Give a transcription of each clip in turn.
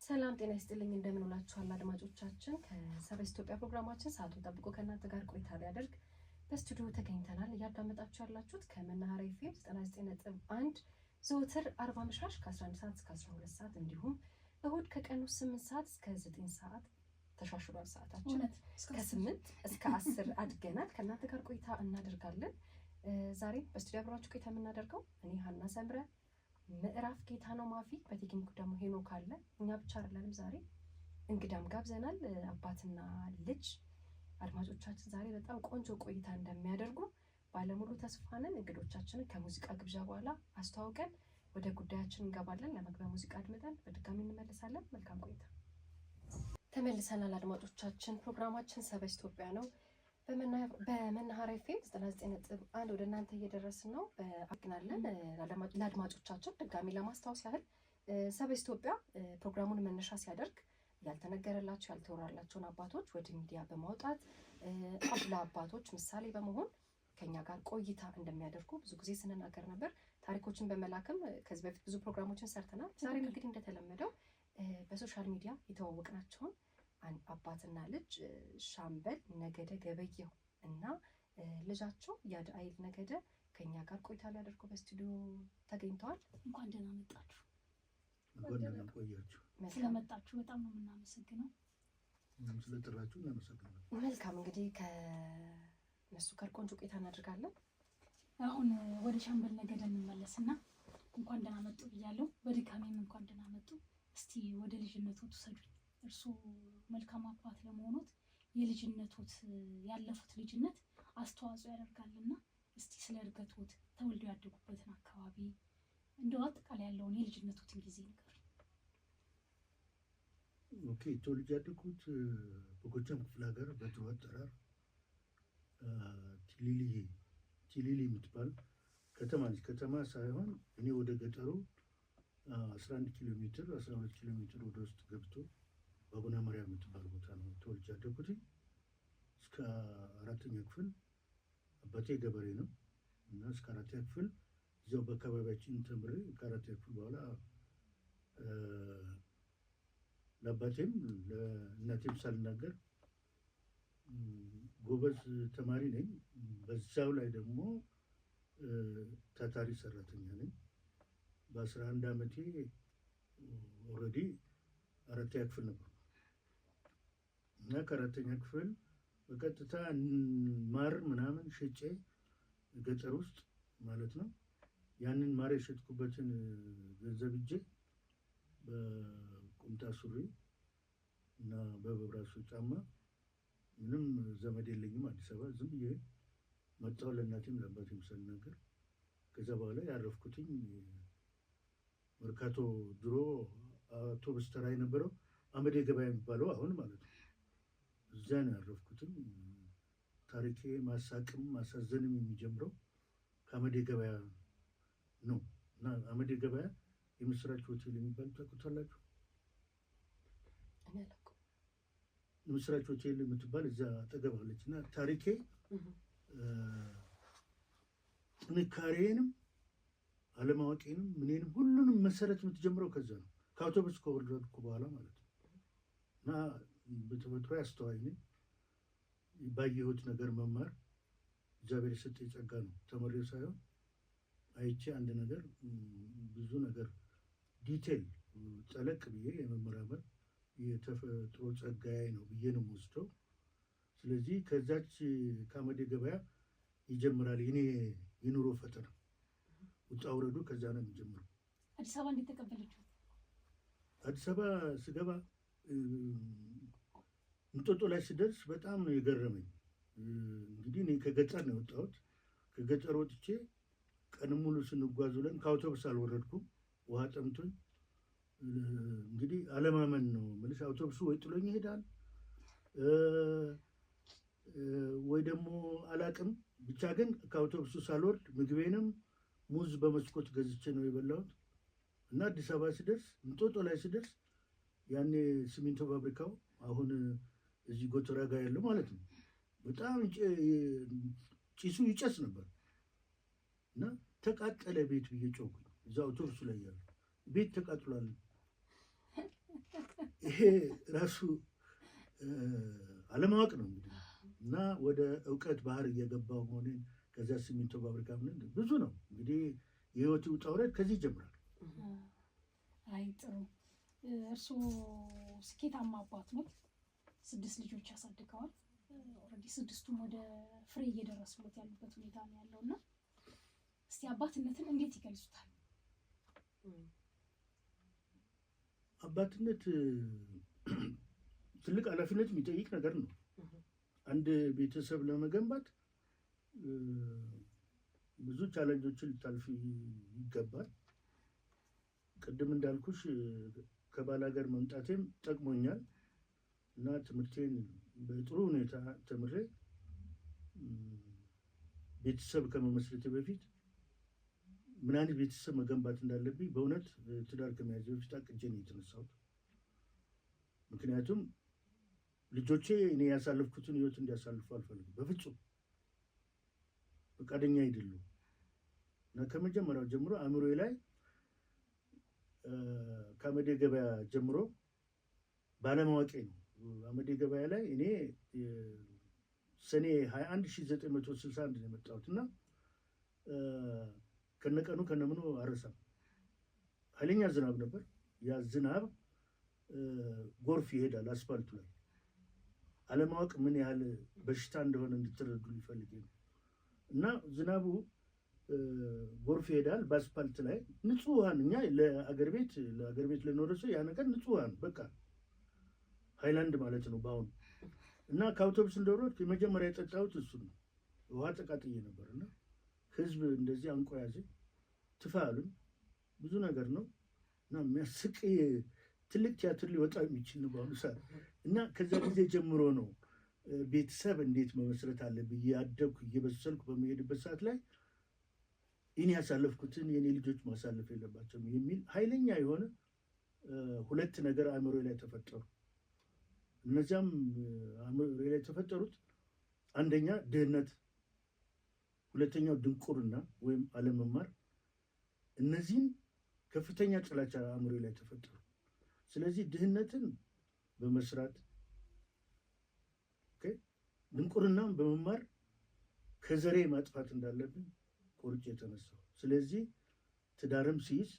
ሰላም ጤና ይስጥልኝ። እንደምን ውላችኋል አድማጮቻችን። ከሰበስ ኢትዮጵያ ፕሮግራማችን ሰዓቱን ጠብቆ ከእናንተ ጋር ቆይታ ሊያደርግ በስቱዲዮ ተገኝተናል። እያዳመጣችሁ ያላችሁት ከመናኸሪያ ኤፍኤም 99.1 ዘወትር አርብ አመሻሽ ከ11 ሰዓት እስከ 12 ሰዓት እንዲሁም እሁድ ከቀኑ 8 ሰዓት እስከ 9 ሰዓት ተሻሽሏል። ሰዓታችን ከ8 እስከ 10 አድገናል። ከእናንተ ጋር ቆይታ እናደርጋለን። ዛሬ በስቱዲዮ አብራችሁ ቆይታ የምናደርገው እኔ ሀና ሰምረ፣ ምዕራፍ ጌታ ነው ማፊ፣ በቴክኒኩ ደግሞ ሄኖክ አለ። እኛ ብቻ አይደለንም፣ ዛሬ እንግዳም ጋብዘናል። አባትና ልጅ አድማጮቻችን ዛሬ በጣም ቆንጆ ቆይታ እንደሚያደርጉ ባለሙሉ ተስፋ ነን። እንግዶቻችንን ከሙዚቃ ግብዣ በኋላ አስተዋውቀን ወደ ጉዳያችን እንገባለን። ለመግቢያ ሙዚቃ አድምጠን በድጋሚ እንመለሳለን። መልካም ቆይታ። ተመልሰናል አድማጮቻችን። ፕሮግራማችን ሰበስ ኢትዮጵያ ነው። በመናኸሪያ ኤፍኤም 99.1 ወደ እናንተ እየደረስን ነው። አግናለን ለአድማጮቻችን ድጋሚ ለማስታወስ ያህል ሰበስ ኢትዮጵያ ፕሮግራሙን መነሻ ሲያደርግ ያልተነገረላቸው ያልተወራላቸውን አባቶች ወደ ሚዲያ በማውጣት ለአባቶች ምሳሌ በመሆን ከኛ ጋር ቆይታ እንደሚያደርጉ ብዙ ጊዜ ስንናገር ነበር። ታሪኮችን በመላክም ከዚህ በፊት ብዙ ፕሮግራሞችን ሰርተናል። ዛሬም እንግዲህ እንደተለመደው በ social media የተዋወቅናቸውን አባትና ልጅ ሻምበል ነገደ ገበየሁ እና ልጃቸው ያድአይል ነገደ ከኛ ጋር ቆይታ ሊያደርጉ በስቱዲዮ ተገኝተዋል። እንኳን ደህና መጣችሁ። እንኳን ደህና ቆያችሁ። ስለመጣችሁ በጣም ነው የምናመሰግነው። እኛም ስለጠራችሁ እናመሰግናለን። መልካም እንግዲህ ከእነሱ ጋር ቆንጆ ቆይታ እናደርጋለን። አሁን ወደ ሻምበል ነገደ እንመለስና እንኳን ደህና መጡ ብያለሁ። በድጋሚም እንኳን ደህና መጡ። እስቲ ወደ ልጅነቱ ትውሰዱኝ። እርስዎ መልካም አባት ለመሆኖት የልጅነቶት ያለፉት ልጅነት አስተዋጽኦ ያደርጋልና እስቲ ስለ እድገቶት፣ ተወልደው ያደጉበትን አካባቢ እንደው አጠቃላይ ያለውን የልጅነቶትን ጊዜ ንገሩኝ። Okay፣ ተወልጄ ያደግኩት በጎጃም ክፍለ ሀገር በድሮ አጠራር ቲሊሊ ቲሊሊ የምትባል ከተማ ነች። ከተማ ሳይሆን እኔ ወደ ገጠሩ 11 ኪሎ ሜትር 12 ኪሎ ሜትር ወደ ውስጥ ገብቶ በአቡነ ማርያም የምትባል ቦታ ነው ተወልጄ ያደግኩት። እስከ አራተኛ ክፍል አባቴ ገበሬ ነው እና እስከ አራተኛ ክፍል እዚያው በአካባቢያችን ተምሬ ከአራተኛ ክፍል በኋላ ለአባቴም ለእናቴም ሳልናገር ጎበዝ ተማሪ ነኝ። በዛው ላይ ደግሞ ታታሪ ሰራተኛ ነኝ። በ11 ዓመቴ already አራተኛ ክፍል ነበር እና ከአራተኛ ክፍል በቀጥታ ማር ምናምን ሸጬ ገጠር ውስጥ ማለት ነው። ያንን ማር የሸጥኩበትን ገንዘብ እጄ በቁምጣ ሱሪ እና በበብራሱ ጫማ ምንም ዘመድ የለኝም አዲስ አበባ ዝም ብዬ መጣሁ። ለእናቴም ለአባቴም ሳልናገር። ከዛ በኋላ ያረፍኩትኝ መርካቶ ድሮ አውቶቡስ ተራ የነበረው አመዴ ገበያ የሚባለው አሁን ማለት ነው። እዛ ነው ያረፍኩትኝ። ታሪኬ ማሳቅም ማሳዘንም የሚጀምረው ከአመዴ ገበያ ነው እና አመዴ ገበያ የምስራች ሆቴል የሚባል ታውቁታላችሁ? የምስራች ሆቴል የምትባል እዛ አጠገብ አለች እና ታሪኬ ጥንካሬንም አለማወቄንም ምኔንም ሁሉንም መሰረት የምትጀምረው ከዛ ነው። ከአውቶቡስ ከወረድኩ በኋላ ማለት ነው። እና በተፈጥሮ አስተዋይ ነኝ። ባየሁት ነገር መማር እግዚአብሔር የሰጠኝ ጸጋ ነው። ተምሬ ሳይሆን አይቼ አንድ ነገር ብዙ ነገር detail ጠለቅ ብዬ የመመራመር የተፈጥሮ ጸጋዬ ነው ብዬ ነው የምወስደው። ስለዚህ ከዛች ከአመዴ ገበያ ይጀምራል የኔ የኑሮ ፈተና። ውጣ ውረዱ ከዛ ነው የሚጀምረው። አዲስ አበባ እንዴት ተቀበለችው? አዲስ አበባ ስገባ እንጦጦ ላይ ስደርስ በጣም ነው የገረመኝ። እንግዲህ እኔ ከገጠር ነው የወጣሁት። ከገጠር ወጥቼ ቀን ሙሉ ስንጓዝ ውለን ከአውቶቡስ አልወረድኩም። ውሃ ጠምቶኝ እንግዲህ አለማመን ነው የምልሽ። አውቶቡሱ ወይ ጥሎኝ ይሄዳል ወይ ደግሞ አላቅም። ብቻ ግን ከአውቶቡሱ ሳልወርድ ምግቤንም ሙዝ በመስኮት ገዝቼ ነው የበላሁት። እና አዲስ አበባ ስደርስ እንጦጦ ላይ ስደርስ ያኔ ሲሚንቶ ፋብሪካው አሁን እዚህ ጎተራ ጋር ያለው ማለት ነው በጣም ጭሱ ይጨስ ነበር እና ተቃጠለ ቤት ብዬ ጮኩኝ። እዛ አውቶቡሱ ላይ ያለው ቤት ተቃጥሏል። ይሄ ራሱ አለማወቅ ነው እንግዲህ። እና ወደ እውቀት ባህር እየገባው መሆኔን፣ ከዚያ ሲሚንቶ ፋብሪካ ምን ብዙ ነው እንግዲህ፣ የህይወቱ ውጣ ውረድ ከዚህ ይጀምራል። አይ ጥሩ። እርስዎ ስኬታማ አባት ነው። 6 ልጆች ያሳድገዋል። Already 6ቱም ወደ ፍሬ እየደረሱለት ያሉበት ሁኔታ ነው ያለው። እና እስቲ አባትነትን እንዴት ይገልጹታል? አባትነት ትልቅ ኃላፊነት የሚጠይቅ ነገር ነው። አንድ ቤተሰብ ለመገንባት ብዙ challenge ኦችን ልታልፍ ይገባል። ቅድም እንዳልኩሽ ከባላገር መምጣቴም ጠቅሞኛል። እና ትምህርቴን በጥሩ ሁኔታ ተምሬ ቤተሰብ ከመመስረቴ በፊት ምን አይነት ቤተሰብ መገንባት እንዳለብኝ በእውነት ትዳር ከመያዜ በፊት አቅጄ ነው የተነሳሁት። ምክንያቱም ልጆቼ እኔ ያሳለፍኩትን ህይወት እንዲያሳልፉ አልፈልግም። በፍጹም ፈቃደኛ አይደሉም። እና ከመጀመሪያው ጀምሮ አእምሮዬ ላይ ከአመዴ ገበያ ጀምሮ ባለማወቄ ነው። አመዴ ገበያ ላይ እኔ ሰኔ 21 1961 ነው የመጣሁት። እና ከነቀኑ ከነምኑ አረሳም። ኃይለኛ ዝናብ ነበር። ያ ዝናብ ጎርፍ ይሄዳል አስፋልቱ ላይ። አለማወቅ ምን ያህል በሽታ እንደሆነ እንድትረዱ ሊፈልግ ነው። እና ዝናቡ ጎርፍ ይሄዳል በአስፋልት ላይ። ንጹህ ውሃ፣ እኛ ለአገር ቤት ለኖረ ሰው ያ ነገር ንጹህ ውሃ ነው። በቃ ሃይላንድ ማለት ነው በአሁኑ። እና ከአውቶቡስ እንደወረድኩ የመጀመሪያ የጠጣሁት እሱ ነው። ውሃ ተቃጥዬ ነበር። እና ህዝብ እንደዚህ አንቆ ያዘኝ፣ ትፋ አሉኝ። ብዙ ነገር ነው። እና የሚያስቅ ትልቅ ቲያትር ሊወጣ የሚችል ነው በአሁኑ ሰዓት። እና ከዛ ጊዜ ጀምሮ ነው ቤተሰብ እንዴት መመስረት አለብኝ፣ እያደግኩ እየበሰልኩ በሚሄድበት ሰዓት ላይ እኔ ያሳለፍኩትን የኔ ልጆች ማሳለፍ የለባቸውም የሚል ኃይለኛ የሆነ ሁለት ነገር አእምሮ ላይ ተፈጠሩ። እነዚያም አእምሮ ላይ የተፈጠሩት አንደኛ ድህነት፣ ሁለተኛው ድንቁርና ወይም አለመማር። እነዚህን ከፍተኛ ጥላቻ አእምሮ ላይ ተፈጠሩ። ስለዚህ ድህነትን በመስራት፣ ድንቁርናን በመማር ከዘሬ ማጥፋት እንዳለብን ቆርጬ የተነሳው። ስለዚህ ትዳርም ሲይዝ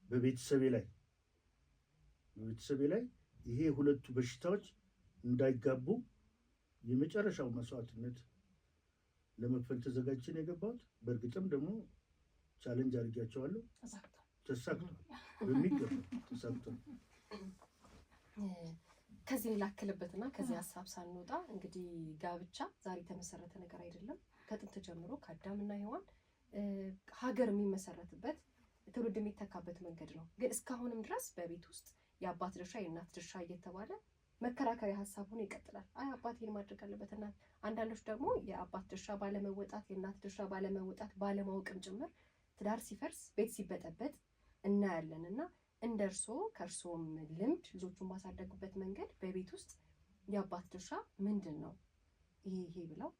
በቤተሰቤ ላይ ይሄ ሁለቱ በሽታዎች እንዳይጋቡ የመጨረሻው መስዋዕትነት ለመክፈል ተዘጋጅቼ ነው የገባሁት። በእርግጥም ደግሞ challenge አድርጊያቸዋለሁ። ተሳክቷል፣ በሚገባ ተሳክቷል። ከዚህ ላክልበትና ከዚህ ሀሳብ ሳንወጣ እንግዲህ ጋብቻ ዛሬ የተመሰረተ ነገር አይደለም። ከጥንት ጀምሮ ከአዳምና ሔዋን ሀገር የሚመሰረትበት፣ ትውልድ የሚተካበት መንገድ ነው። ግን እስካሁንም ድረስ በቤት ውስጥ የአባት ድርሻ፣ የእናት ድርሻ እየተባለ መከራከሪያ ሀሳብ ሆኖ ይቀጥላል። አይ አባት ይሄን ማድረግ አለበት፣ እናት። አንዳንዶች ደግሞ የአባት ድርሻ ባለመወጣት፣ የእናት ድርሻ ባለመወጣት፣ ባለማወቅም ጭምር ትዳር ሲፈርስ፣ ቤት ሲበጠበጥ እናያለን። እና እንደ እርስዎ ከእርስዎም ልምድ ልጆቹን ባሳደጉበት መንገድ በቤት ውስጥ የአባት ድርሻ ምንድን ነው? ይሄ ይሄ ብለው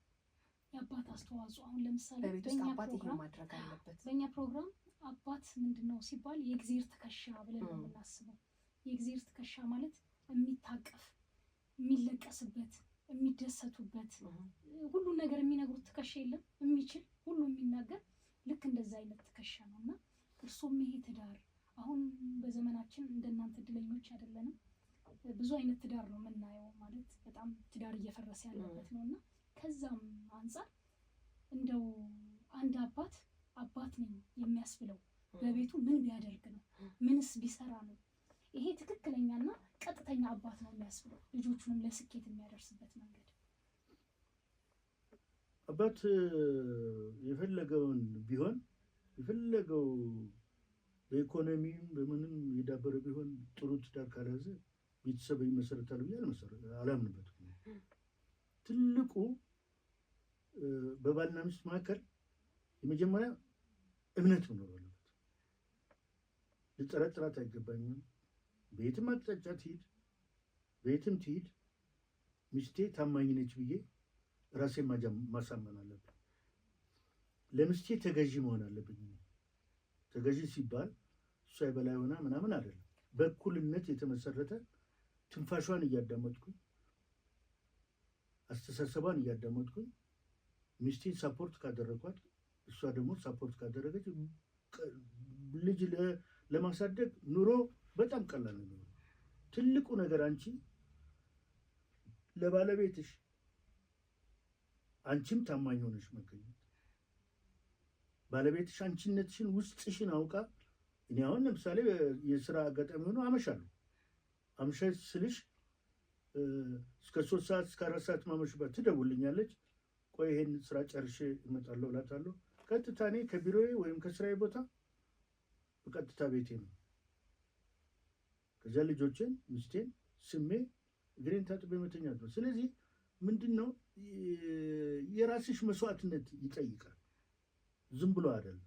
የአባት አስተዋጽኦ አሁን ለምሳሌ በቤት ውስጥ አባት ይሄን ማድረግ አለበት። በእኛ ፕሮግራም አባት ምንድን ነው ሲባል የእግዜር ትከሻ ብለን ነው የምናስበው። የእግዜር ትከሻ ማለት የሚታቀፍ፣ የሚለቀስበት፣ የሚደሰቱበት፣ ሁሉን ነገር የሚነግሩት ትከሻ የለም፣ የሚችል፣ ሁሉ የሚናገር፣ ልክ እንደዛ አይነት ትከሻ ነው። እና እርሶም ይሄ ትዳር፣ አሁን በዘመናችን እንደናንተ እድለኞች አይደለንም። ብዙ አይነት ትዳር ነው የምናየው፣ ማለት በጣም ትዳር እየፈረሰ ያለበት ነው። እና ከዛም አንጻር እንደው አንድ አባት አባት ነኝ የሚያስብለው በቤቱ ምን ቢያደርግ ነው? ምንስ ቢሰራ ነው? ይሄ ትክክለኛና ቀጥተኛ አባት ነው የሚያስብለው፣ ልጆቹንም ለስኬት የሚያደርስበት መንገድ? አባት የፈለገውን ቢሆን፣ የፈለገው በኢኮኖሚም በምንም የዳበረ ቢሆን፣ ጥሩ ትዳር ካልያዘ ቤተሰብ ይመሰረታል ብዬ አላምንበትም። ትልቁ በባልና ሚስት መካከል የመጀመሪያ እምነት መኖር አለበት። ልጠረጥራት አይገባኝም። በየትም አቅጣጫ ትሂድ፣ በየትም ትሂድ፣ ሚስቴ ታማኝ ነች ብዬ ራሴን ማሳመን አለብኝ። ለሚስቴ ተገዢ መሆን አለብኝ። ተገዢ ሲባል እሷ የበላይ ሆና ምናምን አይደለም። በእኩልነት የተመሰረተ ትንፋሿን እያዳመጥኩኝ፣ አስተሳሰቧን እያዳመጥኩኝ ሚስቴን support ካደረኳት፣ እሷ ደግሞ support ካደረገች ልጅ ለማሳደግ ኑሮ በጣም ቀላል ነው የሚሆነው። ትልቁ ነገር አንቺ ለባለቤትሽ አንቺም ታማኝ ሆነሽ መገኘት፣ ባለቤትሽ አንቺነትሽን ውስጥሽን አውቃ። እኔ አሁን ለምሳሌ የስራ አጋጣሚ ሆኖ አመሻለሁ። አምሻ ስልሽ እስከ 3 ሰዓት፣ እስከ 4 ሰዓት ማመሽባት ትደውልኛለች። ቆይ ይሄን ስራ ጨርሼ እመጣለሁ እላታለሁ። ቀጥታ እኔ ከቢሮዬ ወይም ከስራዬ ቦታ በቀጥታ ቤቴ ነው። ከዚያ ልጆቼን ሚስቴን ስሜ እግሬን ታጥቤ መተኛት ነው። ስለዚህ ምንድን ነው፣ የራስሽ መስዋዕትነት ይጠይቃል። ዝም ብሎ አይደለም።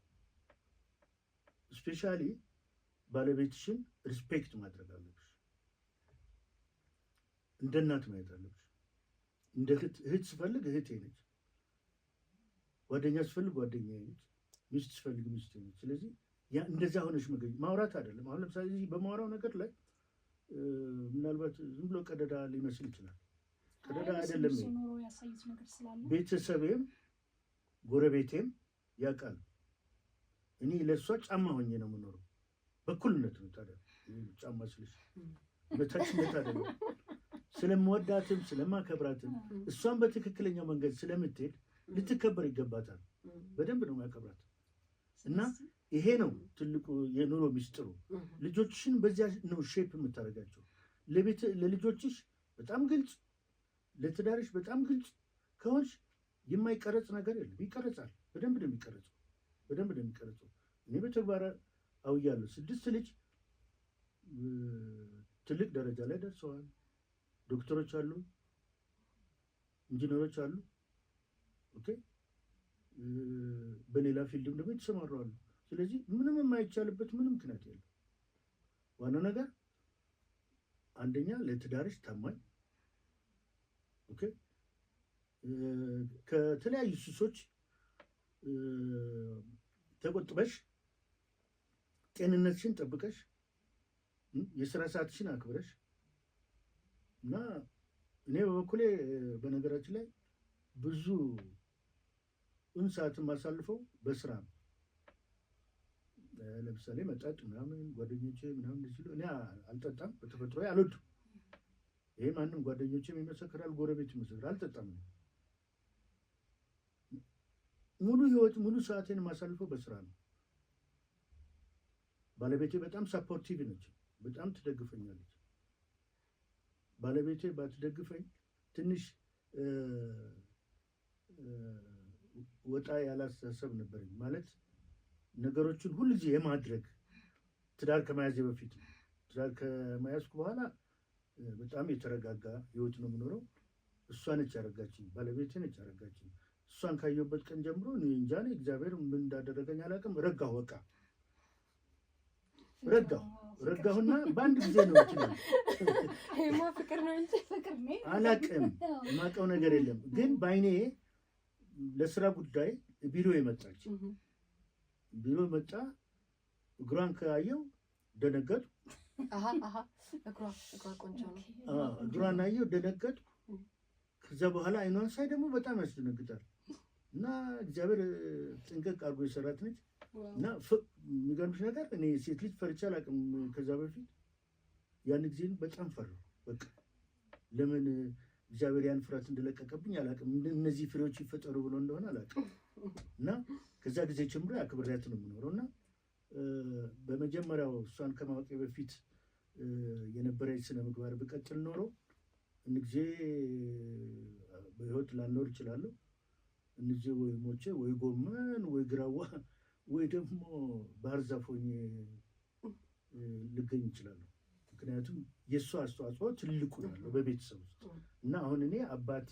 Especially ባለቤትሽን respect ማድረግ አለብሽ። እንደ እናት ማየት አለብሽ። እንደ እህት፣ እህት ስፈልግ እህቴ ነች። ጓደኛ ስፈልግ ጓደኛዬ ነች። ሚስት ስፈልግ ሚስቴ ነች። ስለዚህ ያ እንደዛ ሆነሽ መገኘት፣ ማውራት አይደለም። አሁን ለምሳሌ እዚህ በማውራው ነገር ላይ ምናልባት ዝም ብሎ ቀደዳ ሊመስል ይችላል። ቀደዳ አይደለም። እርስዎ ኖሮ ያሳዩት ነገር ስላለ። ቤተሰቤም ጎረቤቴም ያውቃል። እኔ ለእሷ ጫማ ሆኜ ነው የምኖረው። በኩልነት ነው። ታዲያ ጫማ ስልሽ በታችነት አይደለም። ስለምወዳትም ስለማከብራትም እሷን በትክክለኛው መንገድ ስለምትሄድ ልትከበር ይገባታል። በደንብ ነው የሚያከብራት እና ይሄ ነው ትልቁ የኑሮ ሚስጥሩ። ልጆችሽን በዚያ ነው shape የምታደርጋቸው። ለልጆችሽ በጣም ግልጽ፣ ለትዳርሽ በጣም ግልጽ ከሆንሽ የማይቀረጽ ነገር የለም። ይቀረጻል። በደንብ ነው የሚቀረጸው። በደንብ ነው የሚቀረጸው። እኔ በተግባር አውያለሁ። ስድስት ልጅ ትልቅ ደረጃ ላይ ደርሰዋል። ዶክተሮች አሉ፣ ኢንጂነሮች አሉ። Okay፣ በሌላ field ም ደግሞ የተሰማሩ አሉ። ስለዚህ ምንም የማይቻልበት ምንም ምክንያት የለም። ዋናው ነገር አንደኛ ለትዳርሽ ታማኝ፣ okay፣ ከተለያዩ ሱሶች ተቆጥበሽ፣ ጤንነትሽን ጠብቀሽ፣ የስራ ሰዓትሽን አክብረሽ። እና እኔ በበኩሌ በነገራችን ላይ ብዙ ሰዓትን ማሳልፈው በስራ ነው። ለምሳሌ መጠጥ ምናምን ጓደኞቼ ምናምን ሲሉ እኔ አልጠጣም፣ በተፈጥሮ አልወድም። ይሄ ማንም ጓደኞቼም ይመሰክራል፣ ጎረቤት ይመሰክራል። አልጠጣም። ሙሉ ህይወት ሙሉ ሰዓቴን የማሳልፈው በስራ ነው። ባለቤቴ በጣም supportive ነች፣ በጣም ትደግፈኛለች። ባለቤቴ ባትደግፈኝ ትንሽ ወጣ ያለ አስተሳሰብ ነበረኝ። ማለት ነገሮችን ሁል ጊዜ የማድረግ፣ ትዳር ከመያዜ በፊት። ትዳር ከመያዝኩ በኋላ በጣም የተረጋጋ ህይወት ነው የምኖረው። እሷ ነች ያረጋችኝ፣ ባለቤቴ ነች ያረጋችኝ። እሷን ካየሁበት ቀን ጀምሮ እኔ እንጃ፣ እኔ እግዚአብሔር ምን እንዳደረገኝ አላውቅም። ረጋሁ፣ በቃ ረጋሁ። ረጋሁና በአንድ ጊዜ ነው ይችላል። ይሄማ ፍቅር ነው እንጂ። ፍቅር ነው። አላውቅም፣ የማውቀው ነገር የለም። ግን በአይኔ ለስራ ጉዳይ ቢሮ የመጣች፣ ቢሮ መጣ፣ እግሯን ካየው ደነገጥኩ። አሀ አሀ፣ እግሯ ቆንጆ ነው። እግሯን አየው፣ ደነገጥኩ። ከዛ በኋላ አይኗን ሳይ ደግሞ በጣም ያስደነግጣል። እና እግዚአብሔር ጥንቅቅ አድርጎ የሰራት ነች። እና የሚገርምሽ ነገር እኔ ሴት ልጅ ፈርቼ አላውቅም ከዛ በፊት። ያን ጊዜ በጣም ፈራሁ። በቃ ለምን እግዚአብሔር ያን ፍርሃት እንደለቀቀብኝ አላውቅም። እነዚህ ፍሬዎች ይፈጠሩ ብሎ እንደሆነ አላውቅም። እና ከዛ ጊዜ ጀምሮ አክብሬያት ነው የምኖረው። እና በመጀመሪያው እሷን ከማወቄ በፊት የነበረኝ ስነ ምግባር ብቀጥል ኖሮ ጊዜ በህይወት ላልኖር እችላለሁ። እነዚህ ወይ ሞቼ ወይ ጎመን ወይ ግራዋ ወይ ደግሞ ባህር ዛፍ ሆኜ ልገኝ እችላለሁ። ምክንያቱም የእሷ አስተዋጽኦ ትልቁ ነው ያለው በቤተሰብ ውስጥ። እና አሁን እኔ አባት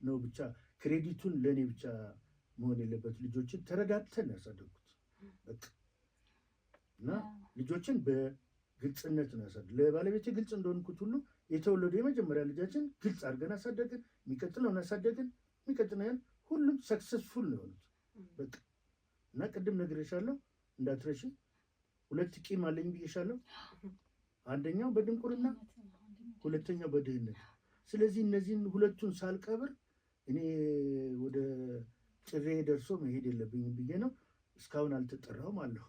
ነው ብቻ credit ኡን ለእኔ ብቻ መሆን የለበት። ልጆችን ተረዳድተን ያሳደግኩት በቃ። እና ልጆችን በግልጽነት ነው ያሳደግ፣ ለባለቤቴ ግልጽ እንደሆንኩት ሁሉ የተወለዱ የመጀመሪያ ልጃችን ግልጽ አድርገን አሳደግን። የሚቀጥለውን አሳደግን። የሚቀጥለውን ሁሉም successful ነው የሆኑት በቃ። እና ቅድም ነግሬሻለሁ፣ እንዳትረሺ፣ ሁለት ቂም አለኝ ብዬሻለሁ። አንደኛው በድንቁርና ሁለተኛው በድህነት። ስለዚህ እነዚህን ሁለቱን ሳልቀብር እኔ ወደ ጥሬ ደርሶ መሄድ የለብኝም ብዬ ነው። እስካሁን አልተጠራሁም አለሁ።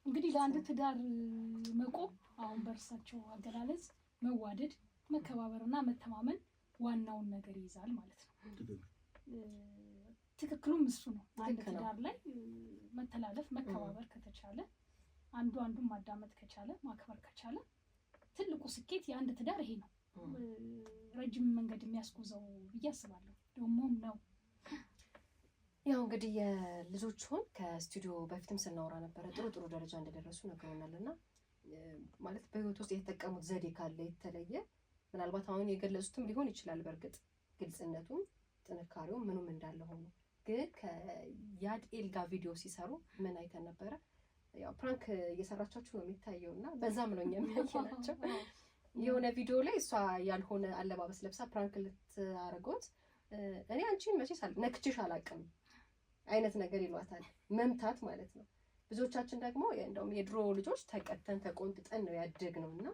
እንግዲህ ለአንድ ትዳር መቆም አሁን በእርሳቸው አገላለጽ መዋደድ፣ መከባበርና መተማመን ዋናውን ነገር ይይዛል ማለት ነው። ትክክሉም እሱ ነው። አንድ ትዳር ላይ መተላለፍ፣ መከባበር ከተቻለ፣ አንዱ አንዱን ማዳመጥ ከቻለ፣ ማክበር ከቻለ ትልቁ ስኬት የአንድ ትዳር ይሄ ነው። ረጅም መንገድ የሚያስጉዘው ብዬ አስባለሁ። ደግሞም ነው። ያው እንግዲህ የልጆቹን ከስቱዲዮ በፊትም ስናወራ ነበረ፣ ጥሩ ጥሩ ደረጃ እንደደረሱ ነግረውናል። እና ማለት በህይወት ውስጥ የተጠቀሙት ዘዴ ካለ የተለየ ምናልባት አሁን የገለጹትም ሊሆን ይችላል። በእርግጥ ግልጽነቱም ጥንካሬውም ምኑም እንዳለ ሆኖ ግን ከያድኤል ጋር ቪዲዮ ሲሰሩ ምን አይተን ነበረ? ያው prank እየሰራቻችሁ ነው የሚታየው እና በዛም ነው እኛ የሚያየናቸው። የሆነ ቪዲዮ ላይ እሷ ያልሆነ አለባበስ ለብሳ prank ልታረጎት እኔ አንቺን መቼስ ነክቼሽ አላውቅም አይነት ነገር ይሏታል። መምታት ማለት ነው። ብዙዎቻችን ደግሞ እንደውም የድሮ ልጆች ተቀተን ተቆንጥጠን ነው ያደግነው እና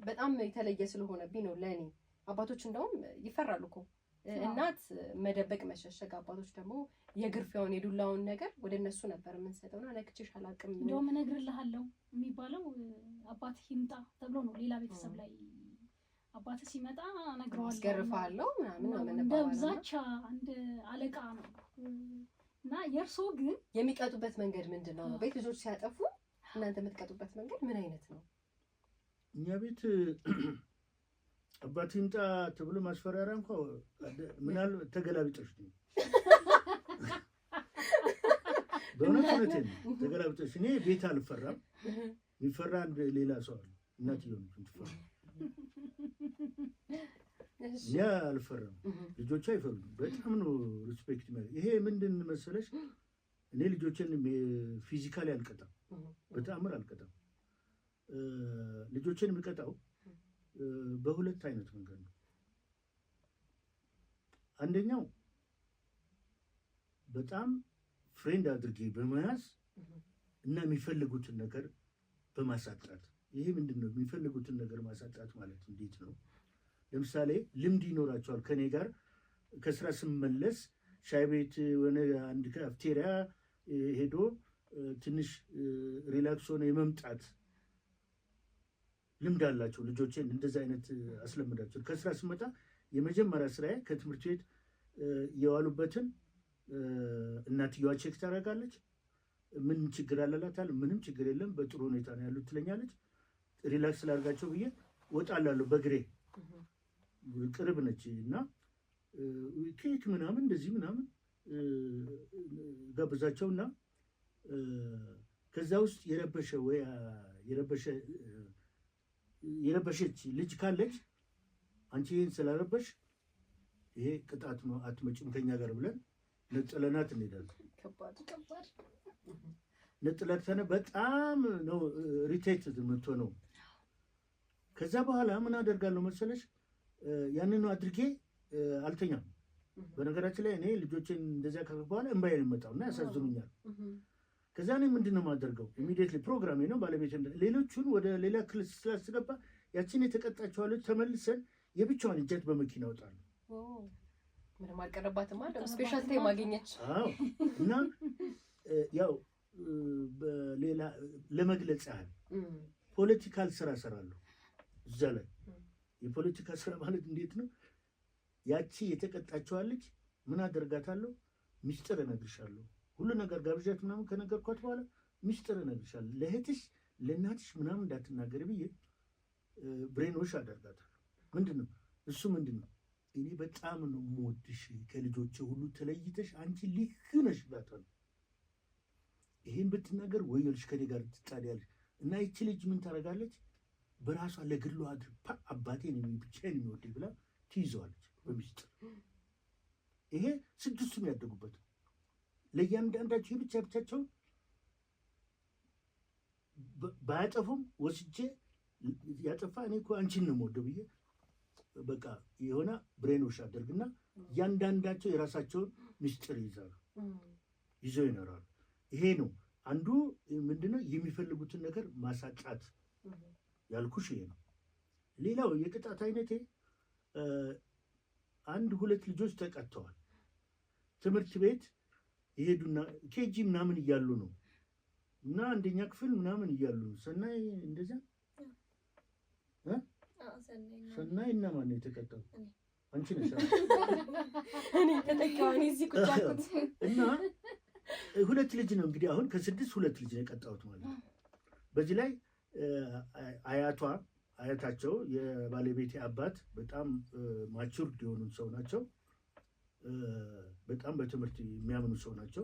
በጣም የተለየ ስለሆነብኝ ነው ለእኔ። አባቶች እንደውም ይፈራሉ እኮ እናት መደበቅ መሸሸግ፣ አባቶች ደግሞ የግርፊያውን የዱላውን ነገር ወደ እነሱ ነበር የምንሰጠውና ነክቼሽ አላውቅም እንደውም እነግርልሃለሁ የሚባለው አባትህ ይምጣ ተብሎ ነው። ሌላ ቤተሰብ ላይ አባትህ ሲመጣ እነግረዋለሁ፣ አስገርፍሃለሁ ምናምን ነው እንደ የምንባባለው። ዛቻ እንደ አለቃ ነው። እና የእርስዎ ግን የሚቀጡበት መንገድ ምንድን ነው? ቤት ልጆች ሲያጠፉ እናንተ የምትቀጡበት መንገድ ምን አይነት ነው? እኛ ቤት አባት ይምጣ ተብሎ ማስፈራሪያ እንኳ ምናልባት ተገላቢጦሽ ነው። በእውነት እውነቴን ነው፣ ተገላቢጦሽ። እኔ ቤት አልፈራም። የሚፈራ አንድ ሌላ ሰው አለ፣ እናትየው ነች የምትፈራ። እኔ አልፈራም፣ ልጆቹ አይፈሩም። በጣም ነው respect። ይሄ ምንድን መሰለሽ፣ እኔ ልጆችን physically አልቀጣም፣ በተአምር አልቀጣም። ልጆችን የሚቀጣው በሁለት አይነት መንገድ ነው። አንደኛው በጣም friend አድርጌ በመያዝ እና የሚፈልጉትን ነገር በማሳጣት። ይሄ ምንድን ነው? የሚፈልጉትን ነገር ማሳጣት ማለት እንዴት ነው? ለምሳሌ ልምድ ይኖራቸዋል። ከኔ ጋር ከስራ ስመለስ ሻይ ቤት ሆነ አንድ ካፍቴሪያ ሄዶ ትንሽ relax ሆነ የመምጣት ልምድ አላቸው። ልጆቼን እንደዚህ አይነት አስለምዳቸው። ከስራ ስመጣ የመጀመሪያ ስራዬ ከትምህርት ቤት የዋሉበትን እናትየዋ check ታደርጋለች። ምን ችግር አለላታል? ምንም ችግር የለም፣ በጥሩ ሁኔታ ነው ያሉት ትለኛለች። relax ላድርጋቸው ብዬ ወጣላለሁ በእግሬ፣ ቅርብ ነች እና ኬክ ምናምን እንደዚህ ምናምን ጋብዛቸውና ከዛ ውስጥ የረበሸ ወይ የረበሸች ልጅ ካለች አንቺ ይህን ስላረበሽ ይሄ ቅጣት ነው፣ አትመጭም ከኛ ጋር ብለን ነጥለናት እንሄዳለን። ነጥለናት በጣም ነው irritate የምትሆነው። ከዛ በኋላ ምን አደርጋለሁ መሰለሽ፣ ያንኑ አድርጌ አልተኛም። በነገራችን ላይ እኔ ልጆችን እንደዚያ ካደረኩ በኋላ እንባዬ ነው የሚመጣው እና ያሳዝኑኛል። ከዛ እኔ ምንድን ነው የማደርገው? Immediately ፕሮግራሜ ነው ባለቤት ሌሎቹን ወደ ሌላ ክልል ስላስገባ ያችን የተቀጣችዋ ልጅ ተመልሰን የብቻዋን እጃት በመኪና እወጣለሁ። ምንም አልቀረባትም። Special time አገኘች። አዎ። እና ያው በሌላ ለመግለጽ ያህል political ስራ እሰራለሁ እዛ ላይ። የፖለቲካ ስራ ማለት እንዴት ነው? ያቺ የተቀጣችዋ ልጅ ምን አደርጋታለሁ? ሚስጥር እነግርሻለሁ፣ ሁሉ ነገር ጋብዣት ምናምን ከነገርኳት በኋላ ሚስጥር እነግርሻለሁ፣ ለእህትሽ ለእናትሽ ምናምን እንዳትናገር ብዬ brainwash አደርጋታለሁ። ምንድን ነው እሱ? ምንድን ነው? እኔ በጣም ነው የምወድሽ፣ ከልጆቼ ሁሉ ተለይተሽ አንቺ ልዩ ነሽ እላታለሁ። ይሄን ብትናገር ወዮልሽ፣ ከኔ ጋር ትጣሊያለሽ። እና ይቺ ልጅ ምን ታደርጋለች? በራሷ ለግሏ አድርጋ አባቴን ብቻዬን የሚወደኝ ብላ ትይዘዋለች በሚስጥር። ይሄ ስድስቱም ያደጉበት ለእያንዳንዳቸው የብቻ ብቻቸውን ባያጠፉም ወስጄ ያጠፋ እኔ እኮ አንቺን ነው የምወደው ብዬ በቃ የሆነ brainwash አደርግና እያንዳንዳቸው የራሳቸውን ምስጢር ይይዛሉ፣ ይዘው ይኖራሉ። ይሄ ነው አንዱ። ምንድነው የሚፈልጉትን ነገር ማሳጣት ያልኩሽ ይሄ ነው። ሌላው የቅጣት አይነቴ አንድ ሁለት ልጆች ተቀጥተዋል። ትምህርት ቤት ይሄዱና KG ምናምን እያሉ ነው እና አንደኛ ክፍል ምናምን እያሉ ነው። ሰናይ እንደዚያ ሰናይ እና ማን ነው የተቀጣው? አንቺ ነሽ። እኔ ተጠቃሚ እዚህ ቁጭ አልኩት። እና ሁለት ልጅ ነው እንግዲህ፣ አሁን ከስድስት ሁለት ልጅ ነው የቀጣሁት ማለት ነው። በዚህ ላይ አያቷ አያታቸው የባለቤቴ አባት በጣም matured የሆኑ ሰው ናቸው። በጣም በትምህርት የሚያምኑ ሰው ናቸው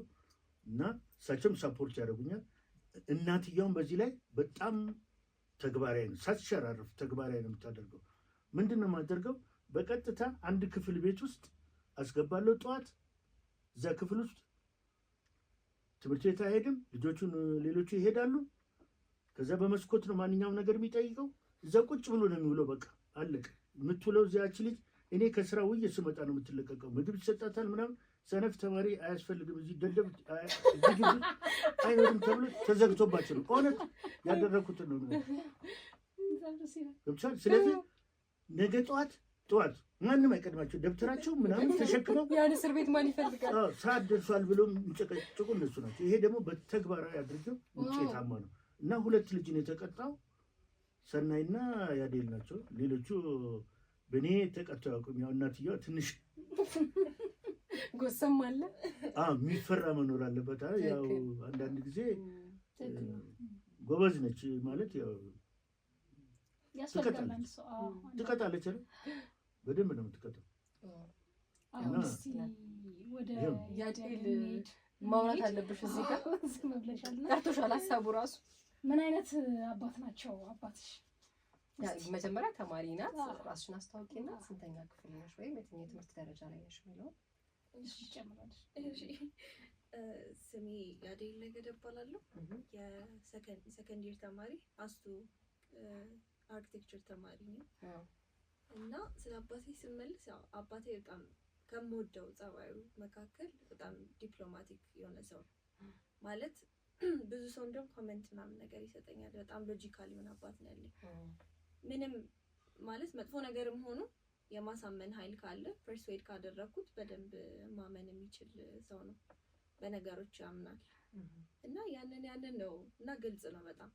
እና እሳቸውም support ያደርጉኛል። እናትየውም በዚህ ላይ በጣም ተግባራዊ ነው፣ ሳትሸራርፍ ተግባራዊ ነው የምታደርገው። ምንድን ነው የማደርገው? በቀጥታ አንድ ክፍል ቤት ውስጥ አስገባለሁ። ጠዋት እዛ ክፍል ውስጥ ትምህርት ቤት አይሄድም። ልጆቹን ሌሎቹ ይሄዳሉ። ከዛ በመስኮት ነው ማንኛውም ነገር የሚጠይቀው። እዛ ቁጭ ብሎ ነው የሚውለው። በቃ አለቀ። የምትውለው እዚያች ልጅ እኔ ከስራ ውዬ ስመጣ ነው የምትለቀቀው። ምግብ ይሰጣታል ምናምን። ሰነፍ ተማሪ አያስፈልግም፣ እዚህ ደደብ እዚህ ግቢ አይኖርም ተብሎ ተዘግቶባቸው ነው። እውነት ያደረኩትን ነው። ገብቶሻል? ስለዚህ ነገ ጠዋት ጠዋት ማንም አይቀድማቸው፣ ደብተራቸው ምናምን ተሸክመው ያን እስር ቤት ማን ይፈልጋል? አዎ፣ ሰዓት ደርሷል ብሎ የሚጨቀጭቁ እነሱ ናቸው። ይሄ ደግሞ በተግባራዊ አድርገው ውጤታማ ነው እና ሁለት ልጅ ነው የተቀጣው፣ ሰናይና ያዴል ናቸው። ሌሎቹ በእኔ ተቀጥተው አያውቁም። ያው እናትየዋ ትንሽ ጎሰም አለ። አዎ፣ የሚፈራ መኖር አለበት። ያው አንዳንድ ጊዜ ጎበዝ ነች ማለት ያው ያስፈልጋል አንድ ሰው። አዎ፣ ትቀጣለች አይደል? በደንብ ነው የምትቀጣው። አሁን እና እስቲ ወደ ይኸው ያዴል እንሂድ። ማውራት አለብሽ እዚህ ጋር። ዝም ብለሻልና ቀርቶሻል ሀሳቡ ራሱ። ምን አይነት አባት ናቸው አባትሽ? መጀመሪያ ተማሪ ናት። ራስሽን አስታውቂና ስንተኛ ክፍል ነሽ ወይም የትኛው የትምህርት ደረጃ ላይ ነሽ የሚለውን። እሺ፣ ይጨምራልሽ። እሺ፣ ስሜ ያዴል ነገደ እባላለሁ። የ second year ተማሪ፣ ASTU architecture ተማሪ ነኝ። እና ስለ አባቴ ስመልስ ያው አባቴ በጣም ከምወደው ጸባዩ መካከል በጣም diplomatic የሆነ ሰው ነው። ማለት ብዙ ሰው እንደውም comment ምናምን ነገር ይሰጠኛል። በጣም logical የሆነ አባት ነው ያለኝ። ምንም ማለት መጥፎ ነገርም ሆኖ የማሳመን ኃይል ካለ፣ persuade ካደረግኩት በደንብ ማመን የሚችል ሰው ነው። በነገሮች ያምናል እና ያንን ነው እና ግልጽ ነው በጣም።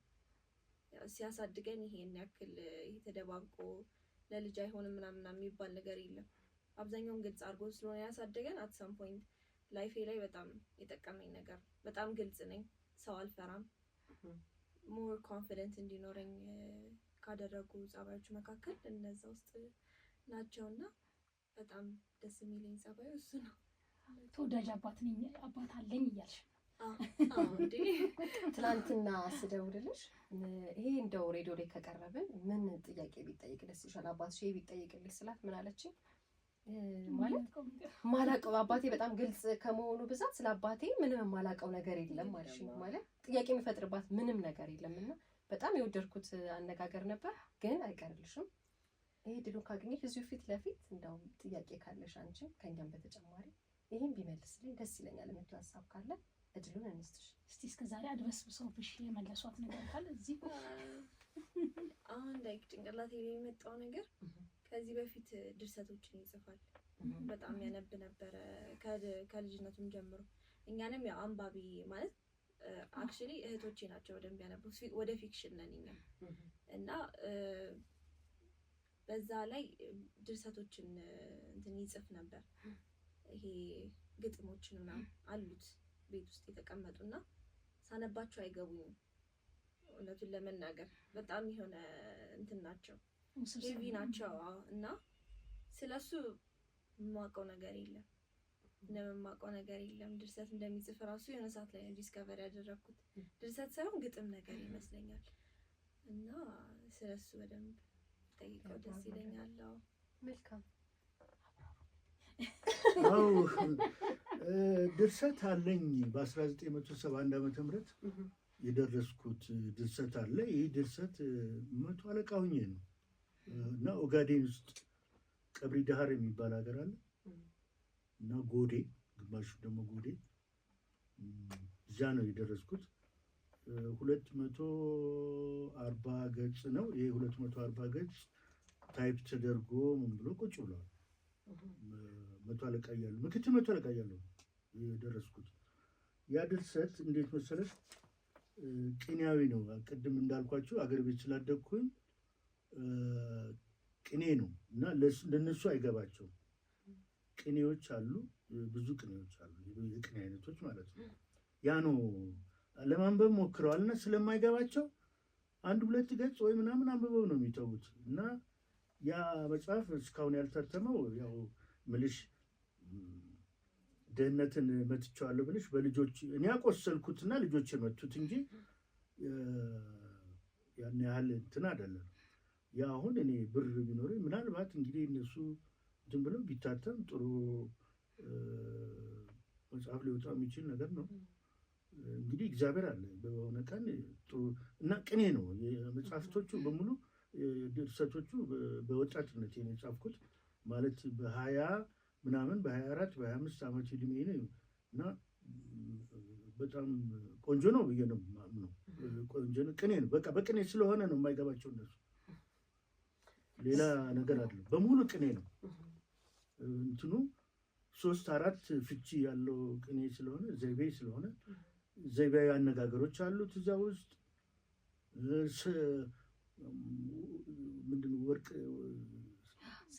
ያው ሲያሳድገን ይሄን ያክል ይሄ ተደባብቆ ለልጅ አይሆንም ምናምን የሚባል ነገር የለም። አብዛኛውን ግልጽ አድርጎ ስለሆነ ያሳደገን at some point life ኤ ላይ በጣም የጠቀመኝ ነገር ነው። በጣም ግልጽ ነኝ፣ ሰው አልፈራም። More confident እንዲኖረኝ ካደረጉ ጸባዮች መካከል እነዛ ውስጥ ናቸው እና በጣም ደስ የሚለኝ ጸባዩ እሱ ነው። ተወዳጅ አባት ነኝ፣ አባት አለኝ እያልሽ ነው። አዎ እንዴ። ትናንትና ስደውልልሽ ይሄ እንደው ሬዲዮ ላይ ከቀረብን ምን ጥያቄ ቢጠይቅ ደስ ይሻል፣ አባትሽ ይሄ ቢጠይቅልሽ ስላት ምን አለችኝ? ማለት ማላቀው አባቴ በጣም ግልጽ ከመሆኑ ብዛት ስለ አባቴ ምንም የማላቀው ነገር የለም አልሽኝ። ማለት ጥያቄ የሚፈጥርባት ምንም ነገር የለም እና በጣም የወደድኩት አነጋገር ነበር። ግን አይቀርልሽም፣ ይሄ ድሉን ካገኘሽ እዚሁ ፊት ለፊት እንደው ጥያቄ ካለሽ አንቺ ከእኛም በተጨማሪ ይህን ቢመልስልኝ ደስ ይለኛል የምትይው ሀሳብ ካለ እድሉን እንስጥሽ። እስቲ እስከ ዛሬ አድበስብሰውብሽ የመለሷት ነገር ካለ እዚህ። አሁን like ጭንቅላቴ ላይ የመጣው ነገር ከዚህ በፊት ድርሰቶችን ይጽፋል። በጣም ያነብ ነበረ ከልጅነቱም ጀምሮ። እኛንም ያው አንባቢ ማለት actually እህቶቼ ናቸው በደንብ ያነቡት። ወደ fiction ነን እኛ እና በዛ ላይ ድርሰቶችን እንትን ይጽፍ ነበር። ይሄ ግጥሞችን ምናምን አሉት ቤት ውስጥ የተቀመጡና ሳነባቸው አይገቡኝም። እውነቱን ለመናገር በጣም የሆነ እንትን ናቸው፣ heavy ናቸው። አዎ። እና ስለሱ የማውቀው ነገር የለም፣ ምንም የማውቀው ነገር የለም። ድርሰት እንደሚጽፍ ራሱ የሆነ ሰዓት ላይ ነው discover ያደረግኩት። ድርሰት ሳይሆን ግጥም ነገር ይመስለኛል። እና ስለሱ በደንብ ጠይቀው ደስ ይለኛል። አዎ። መልካም። አዎ፣ ድርሰት አለኝ። በ1971 ዓ.ም. የደረስኩት ድርሰት አለ። ይህ ድርሰት መቶ አለቃ ሁኜ ነው እና ኦጋዴን ውስጥ ቀብሪ ዳህር የሚባል ሀገር አለ እና ጎዴ፣ ግማሹ ደግሞ ጎዴ፣ እዚያ ነው የደረስኩት። 240 ገጽ ነው። ይህ 240 ገጽ Type ተደርጎ ምን ብሎ ቁጭ ብለዋል። መቶ አለቃ እያለሁ፣ ምክትል መቶ አለቃ እያለሁ የደረስኩት። ያ ድርሰት እንዴት መሰለሽ፣ ቅኔያዊ ነው። ቅድም እንዳልኳችሁ አገር ቤት ስላደግኩኝ ቅኔ ነው እና ለእነሱ አይገባቸውም። ቅኔዎች አሉ፣ ብዙ ቅኔዎች አሉ፣ የቅኔ አይነቶች ማለት ነው። ያ ነው ለማንበብ ሞክረዋል እና ስለማይገባቸው አንድ ሁለት ገጽ ወይ ምናምን አንብበው ነው የሚተዉት። እና ያ መጽሐፍ እስካሁን ያልታተመው ያው ምልሽ ድህነትን መትቼዋለሁ ብልሽ በልጆች እኔ ያቆሰልኩትና ልጆች የመቱት እንጂ ያን ያህል እንትን አይደለም። ያ አሁን እኔ ብር ቢኖረኝ ምናልባት እንግዲህ እነሱ እንትን ብለው ቢታተም ጥሩ መጽሐፍ ሊወጣ የሚችል ነገር ነው። እንግዲህ እግዚአብሔር አለ፣ በሆነ ቀን ጥሩ እና ቅኔ ነው። መጽሐፍቶቹ በሙሉ ድርሰቶቹ በወጣትነት ነው የጻፍኩት፣ ማለት በ20 ምናምን፣ በ24 በ25 ዓመት ዕድሜ ነው እና በጣም ቆንጆ ነው ብዬ ነው የማምነው። ቆንጆ ነው፣ ቅኔ ነው። በቃ በቅኔ ስለሆነ ነው የማይገባቸው እነሱ። ሌላ ነገር አይደለም። በሙሉ ቅኔ ነው። እንትኑ ሶስት አራት ፍቺ ያለው ቅኔ ስለሆነ፣ ዘይቤ ስለሆነ፣ ዘይቤያዊ አነጋገሮች አሉት እዛ ውስጥ። ምንድን ወርቅ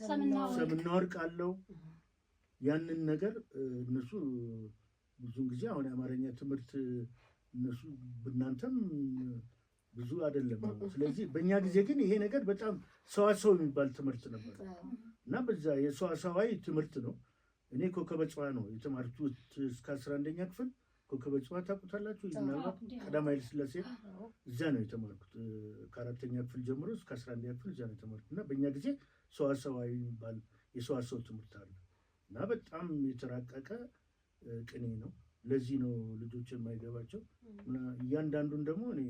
ሰምና ወርቅ። ሰምና ወርቅ አለው። ያንን ነገር እነሱ ብዙን ጊዜ አሁን የአማርኛ ትምህርት እነሱ እናንተም ብዙ አይደለም። ስለዚህ በእኛ ጊዜ ግን ይሄ ነገር በጣም ሰዋሰው የሚባል ትምህርት ነበር እና በዛ የሰዋሰዋዊ ትምህርት ነው። እኔ ኮከበ ጽባህ ነው የተማርኩት እስከ 11ኛ ክፍል። ኮከበ ጽባህ ታውቁታላችሁ? ምናልባት ቀዳማዊ ኃይለ ሥላሴ፣ እዚያ ነው የተማርኩት። ከአራተኛ ክፍል ጀምሮ እስከ 11ኛ ክፍል እዚያ ነው የተማርኩት እና በእኛ ጊዜ ሰዋሰዋዊ የሚባል የሰዋሰው ትምህርት አለ እና በጣም የተራቀቀ ቅኔ ነው። ለዚህ ነው ልጆች የማይገባቸው። እና እያንዳንዱን ደግሞ እኔ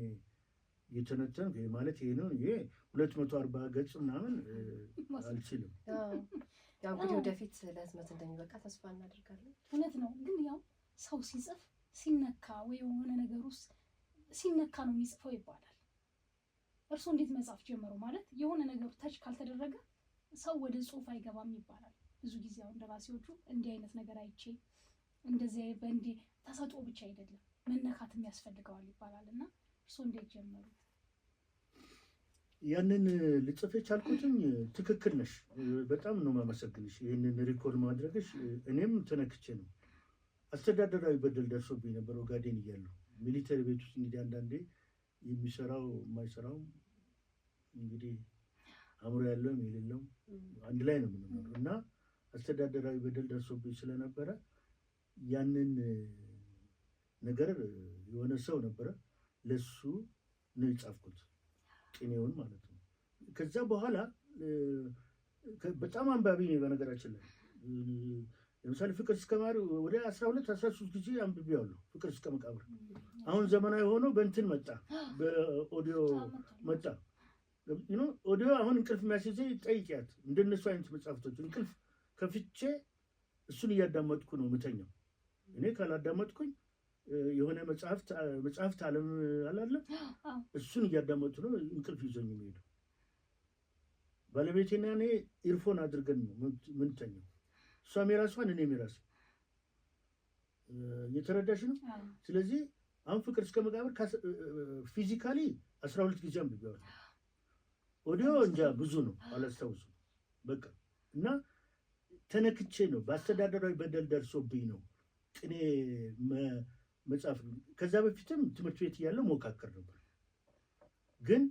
እየተነተንኩ ይሄ ማለት ይሄ ነው፣ ይሄ 240 ገጽ ምናምን አልችልም። ያው እንግዲህ ወደፊት ለህትመት እንደሚበቃ ተስፋ እናደርጋለን። እውነት ነው። ግን ያው ሰው ሲጽፍ ሲነካ ወይ የሆነ ነገር ውስጥ ሲነካ ነው የሚጽፈው ይባላል። እርስዎ እንዴት መጻፍ ጀመሩ? ማለት የሆነ ነገሩ touch ካልተደረገ ሰው ወደ ጽሁፍ አይገባም ይባላል። ብዙ ጊዜ አሁን ደራሲዎቹ እንዲህ አይነት ነገር አይቼ እንደዚህ በእንዲህ ተሰጥኦ ብቻ አይደለም መነካትም ያስፈልገዋል ይባላል እና እርስዎ እንዴት ጀመሩት? ያንን ልጽፍ የቻልኩትኝ፣ ትክክል ነሽ። በጣም ነው የማመሰግንሽ ይህንን recall ማድረግሽ። እኔም ተነክቼ ነው። አስተዳደራዊ በደል ደርሶብኝ ነበር ኦጋዴን እያለሁ military ቤት ውስጥ። እንግዲህ አንዳንዴ የሚሰራው የማይሰራው እንግዲህ አእምሮ ያለውም የሌለውም አንድ ላይ ነው የምንኖረው እና አስተዳደራዊ በደል ደርሶብኝ ስለነበረ ያንን ነገር የሆነ ሰው ነበረ፣ ለሱ ነው የጻፍኩት ቅኔውን ማለት ነው። ከዛ በኋላ በጣም አንባቢ ነኝ በነገራችን ላይ። ለምሳሌ ፍቅር እስከ መቃብር ወደ 12 13 ጊዜ አንብቤዋለሁ። ፍቅር እስከ መቃብር አሁን ዘመናዊ ሆኖ በእንትን መጣ፣ በኦዲዮ መጣ። ኦዲዮ አሁን እንቅልፍ የሚያስይዘኝ ጠይቂያት። እንደነሱ አይነት መጽሐፍቶች እንቅልፍ ከፍቼ እሱን እያዳመጥኩ ነው የምተኛው። እኔ ካላዳመጥኩኝ የሆነ መጽሐፍት ዓለም አላለ፣ እሱን እያዳመጡ ነው እንቅልፍ ይዞኝ የሚሄደው። ባለቤቴና እኔ earphone አድርገን ነው ምንተኛው። እሷም የራሷን እኔም የራሴ፣ እየተረዳሽ ነው። ስለዚህ አሁን ፍቅር እስከ መቃብር physically 12 ጊዜ አንብቤዋለሁ። ኦዲዮ እንጃ ብዙ ነው፣ አላስታውስም። በቃ እና ተነክቼ ነው፣ በአስተዳደራዊ በደል ደርሶብኝ ነው ቅኔ መጻፍ። ከዛ በፊትም ትምህርት ቤት እያለሁ ሞካከር ነበር፣ ግን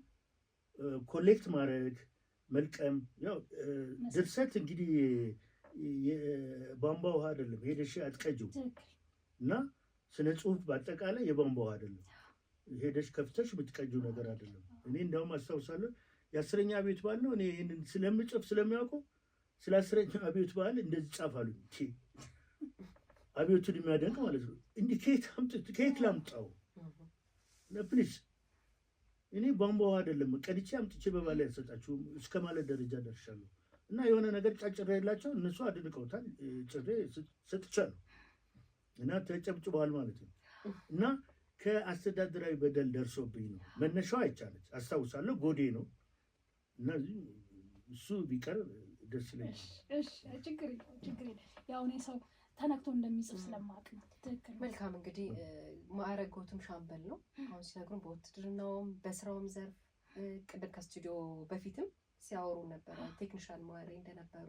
collect ማድረግ፣ መልቀም፣ ያው ድርሰት እንግዲህ የቧንቧ ውሃ አይደለም፣ ሄደሽ አትቀጂው እና ስነ ጽሁፍ በአጠቃላይ የቧንቧ ውሃ አይደለም፣ ሄደሽ ከፍተሽ የምትቀጂው ነገር አይደለም። እኔ እንዲያውም አስታውሳለሁ የአስረኛ አብዮት በዓል ነው። እኔ ይህንን ስለምጽፍ ስለሚያውቁ ስለ አስረኛ አብዮት በዓል እንደዚህ ጻፍ አሉኝ። አብዮቱን የሚያደንቅ ማለት ነው። እንዲህ ከየት ላምጣው? Please፣ እኔ ቧንቧ ውሃ አይደለም ቀድቼ አምጥቼ በባላ ያሰጣችሁ እስከ ማለት ደረጃ ደርሻለሁ። እና የሆነ ነገር ጫጭሬ የላቸው እነሱ አድንቀውታል። ጭሬ ሰጥቻለሁ እና ተጨብጭበዋል ማለት ነው። እና ከአስተዳደራዊ በደል ደርሶብኝ ነው መነሻው። አይቻለች አስታውሳለሁ። ጎዴ ነው እና እሱ ቢቀር ደስ ይለኛል። እሺ፣ ችግር የለውም፣ ችግር የለም። ያው እኔ ሰው ተነክቶ እንደሚጽፍ ስለማውቅ ነው። ትክክል ነው። መልካም፣ እንግዲህ ማዕረጎትም ሻምበል ነው። አሁን ሲነግሩን በውትድርናውም በስራውም ዘርፍ፣ ቅድም ከስቱዲዮ በፊትም ሲያወሩ ነበረ፣ ቴክኒሻን መሪ እንደነበሩ፣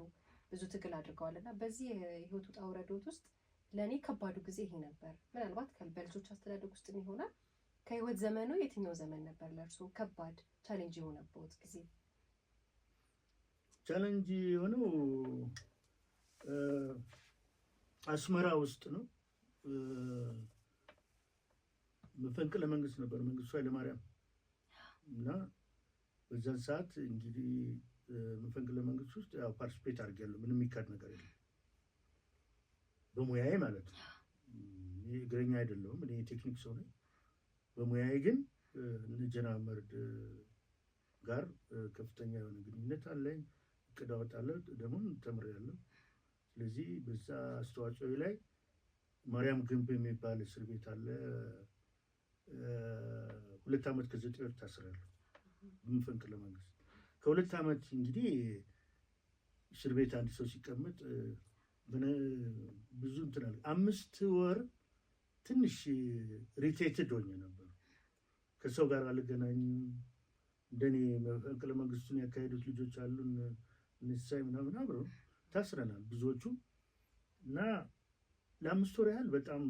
ብዙ ትግል አድርገዋል። እና በዚህ የህይወት ውጣ ውረዶት ውስጥ ለእኔ ከባዱ ጊዜ ይሄ ነበር። ምናልባት በልጆች አስተዳደግ ውስጥም ይሆናል። ከህይወት ዘመኑ የትኛው ዘመን ነበር ለእርስዎ ከባድ challenge የሆነበት ጊዜ? Challenge የሆነው አስመራ ውስጥ ነው። መፈንቅለ መንግስት ነበር፣ መንግስቱ ኃይለማርያም። እና በዛን ሰዓት እንግዲህ መፈንቅለ መንግስት ውስጥ ያው participate አድርጌያለሁ። ምንም የሚካድ ነገር የለም። በሙያዬ ማለት ነው። እኔ እግረኛ አይደለሁም። እኔ የቴክኒክ ሰው ነኝ። በሙያዬ ግን እነ ጀነራል መርድ ጋር ከፍተኛ የሆነ ግንኙነት አለኝ። እቅድ አወጣለሁ፣ ደግሞ ተምሬያለሁ። ስለዚህ በዛ አስተዋጽኦ ላይ ማርያም ግንብ የሚባል እስር ቤት አለ። 2 ዓመት ከ9 ወር ታስሬያለሁ በመፈንቅለ መንግስት። ከ2 ዓመት እንግዲህ እስር ቤት አንድ ሰው ሲቀመጥ ብዙ እንትን አለ። 5 ወር ትንሽ irritated ሆኜ ነበር። ከሰው ጋር አልገናኝም። እንደኔ መፈንቅለ መንግስቱን ያካሄዱት ልጆች አሉ፣ እነ ሲሳይ ምናምን፣ አብረው ታስረናል ብዙዎቹ። እና ለ5 ወር ያህል በጣም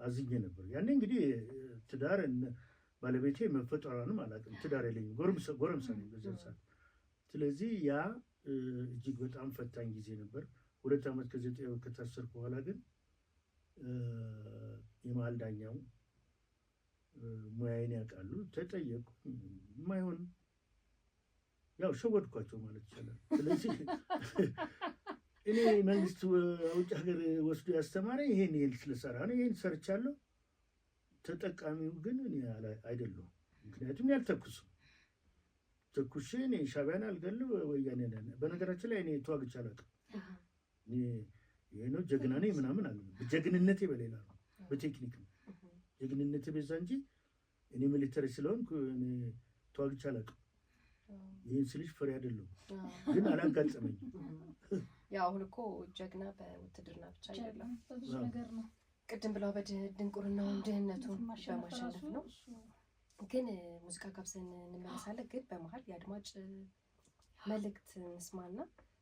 አዝኜ ነበር። ያኔ እንግዲህ ትዳር፣ ባለቤቴ መፈጠሯንም አላውቅም። ትዳር የለኝም፣ ጎረምሳ ነኝ በዚያን ሰዓት። ስለዚህ ያ እጅግ በጣም ፈታኝ ጊዜ ነበር። 2 ዓመት ከ9 ወር ከታሰርኩ በኋላ ግን የመሀል ዳኛው ሙያዬን ያውቃሉ። ተጠየቁ። የማይሆን ያው ሸወድኳቸው ማለት ይቻላል። ስለዚህ እኔ መንግስት ውጭ ሀገር ወስዶ ያስተማረ ይሄን ይሄን ስለሰራ ነው፣ ይሄን ሰርቻለሁ። ተጠቃሚው ግን እኔ አይደለሁም። ምክንያቱም ያልተኩስም ተኩሼ እኔ ሻዕቢያን አልገልም፣ ወያኔ። በነገራችን ላይ እኔ ተዋግቼ አላውቅም። ይሄ ነው ጀግና ነኝ ምናምን አለ። ጀግንነቴ በሌላ ነው፣ በቴክኒክ ነው ጀግንነቴ በዛ እንጂ እኔ military ስለሆንኩ እኔ ተዋግቼ አላውቅም። ይህን ስልሽ ፈሪ አይደለሁም፣ ግን አላጋጠመኝም። ያው አሁን እኮ ጀግና በውትድርና ብቻ አይደለም፣ በብዙ ነገር ነው። ቅድም ብለው በድንቁርናውን ድህነቱን በማሸነፍ ነው። ግን ሙዚቃ ጋብዘን እንመለሳለን። ግን በመሀል የአድማጭ መልእክት እንስማና፣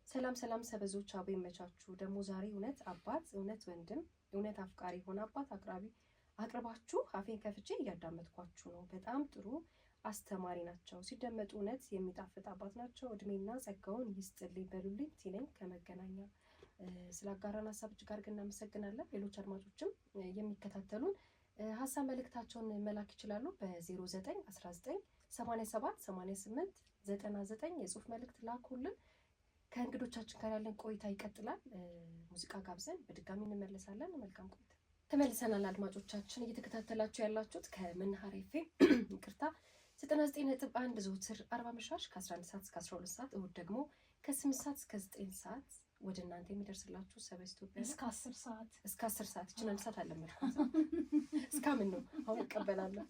ሰላም ሰላም ሰበዞች፣ አቦ ይመቻችሁ። ደግሞ ዛሬ እውነት አባት፣ እውነት ወንድም፣ እውነት አፍቃሪ የሆነ አባት አቅራቢ አቅርባችሁ አፌን ከፍቼ እያዳመጥኳችሁ ነው። በጣም ጥሩ አስተማሪ ናቸው። ሲደመጡ እውነት የሚጣፍጥ አባት ናቸው። እድሜና ጸጋውን ይስጥልኝ በሉልኝ። ቲነኝ ከመገናኛ። ስላጋራን ሀሳብ እጅግ አድርገን እናመሰግናለን። ሌሎች አድማጮችም የሚከታተሉን ሀሳብ መልእክታቸውን መላክ ይችላሉ። በ0919 87 88 99 የጽሁፍ መልእክት ላኩልን። ከእንግዶቻችን ጋር ያለን ቆይታ ይቀጥላል። ሙዚቃ ጋብዘን በድጋሚ እንመለሳለን። መልካም ቆይታ። ተመልሰናል። አድማጮቻችን፣ እየተከታተላችሁ ያላችሁት ከመናኸሪያ ኤፍኤም፣ ይቅርታ፣ 99.1 ዘወትር አርብ አመሻሽ ከ11 ሰዓት እስከ 12 ሰዓት፣ እሁድ ደግሞ ከ8 ሰዓት እስከ 9 ሰዓት ወደ እናንተ የሚደርስላችሁ ሰበዝ ኢትዮጵያ ነው። እስከ 10 ሰዓት። እስከ 10 ሰዓት። ይችን አንድ ሰዓት አለመድኳትም። እስካምን ነው አሁን እቀበላለሁ።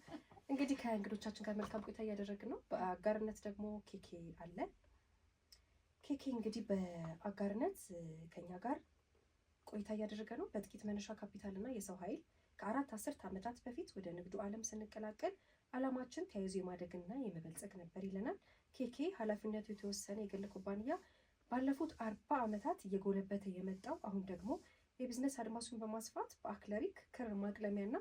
እንግዲህ ከእንግዶቻችን ጋር መልካም ቆይታ እያደረግን ነው። በአጋርነት ደግሞ ኬኬ አለ። ኬኬ እንግዲህ በአጋርነት ከኛ ጋር ቆይታ እያደረገ ነው። በጥቂት መነሻ ካፒታል እና የሰው ኃይል ከ4 አስርት ዓመታት በፊት ወደ ንግዱ ዓለም ስንቀላቀል ዓላማችን ተያይዞ የማደግና የመበልጸግ ነበር ይለናል። ኬኬ ኃላፊነቱ የተወሰነ የግል ኩባንያ ባለፉት 40 ዓመታት እየጎለበተ የመጣው አሁን ደግሞ የቢዝነስ አድማሱን በማስፋት በ acrylic ክር ማቅለሚያና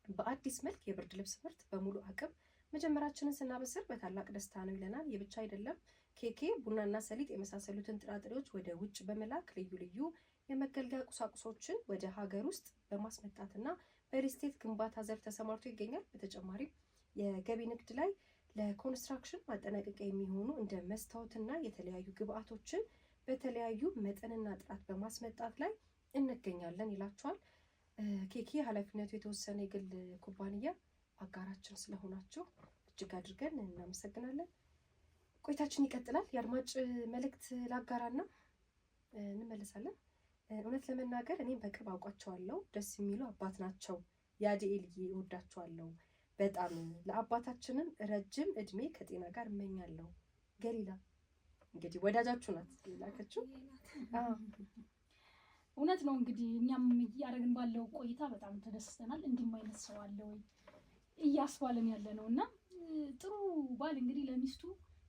በአዲስ መልክ የብርድ ልብስ ምርት በሙሉ አቅም መጀመራችንን ስናበስር በታላቅ ደስታ ነው ይለናል። ይህ ብቻ አይደለም። ኬኬ ቡናና ሰሊጥ የመሳሰሉትን ጥራጥሬዎች ወደ ውጭ በመላክ፣ ልዩ ልዩ የመገልገያ ቁሳቁሶችን ወደ ሀገር ውስጥ በማስመጣትና በሪል ስቴት ግንባታ ዘርፍ ተሰማርቶ ይገኛል። በተጨማሪም የገቢ ንግድ ላይ ለኮንስትራክሽን ማጠናቀቂያ የሚሆኑ እንደ መስታወትና የተለያዩ ግብአቶችን በተለያዩ መጠንና ጥራት በማስመጣት ላይ እንገኛለን ይላቸዋል። ኬኬ ኃላፊነቱ የተወሰነ የግል ኩባንያ አጋራችን ስለሆናችሁ እጅግ አድርገን እናመሰግናለን። ቆይታችን ይቀጥላል። የአድማጭ መልእክት ላጋራና እንመለሳለን። እውነት ለመናገር እኔም በቅርብ አውቋቸዋለሁ። ደስ የሚሉ አባት ናቸው። ያዲኤልዬ እወዳቸዋለሁ በጣም። ለአባታችንም ረጅም እድሜ ከጤና ጋር እመኛለሁ። ገሊላ እንግዲህ ወዳጃችሁ ናት የላከችው። እውነት ነው። እንግዲህ እኛም እያደረግን ባለው ቆይታ በጣም ተደስተናል። እንዲህም አይነት ሰው አለ ወይ እያስባለን ያለ ነው እና ጥሩ ባል እንግዲህ ለሚስቱ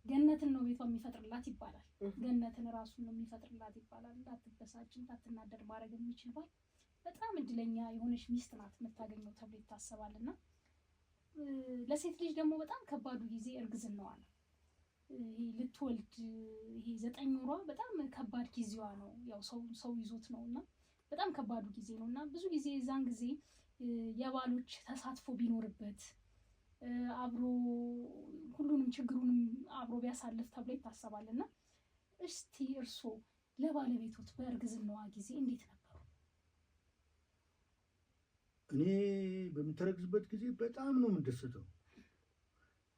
ገነትን ነው ቤቷ የሚፈጥርላት ይባላል። ገነትን ራሱን ነው የሚፈጥርላት ይባላል። እንዳትበሳጭ እንዳትናደድ ማድረግ የሚችል ባል በጣም እድለኛ የሆነች ሚስት ናት የምታገኘው ተብሎ ይታሰባል። እና ለሴት ልጅ ደግሞ በጣም ከባዱ ጊዜ እርግዝናዋ ነው። ይሄ ልትወልድ ይሄ 9 ወሯ በጣም ከባድ ጊዜዋ ነው። ያው ሰው ሰው ይዞት ነው እና በጣም ከባዱ ጊዜ ነው እና ብዙ ጊዜ የዛን ጊዜ የባሎች ተሳትፎ ቢኖርበት፣ አብሮ ሁሉንም ችግሩንም አብሮ ቢያሳልፍ ተብሎ ይታሰባል። እና እስቲ እርስዎ ለባለቤቶት በእርግዝናዋ ጊዜ እንዴት ነበሩ? እኔ በምታረግዝበት ጊዜ በጣም ነው የምደሰተው።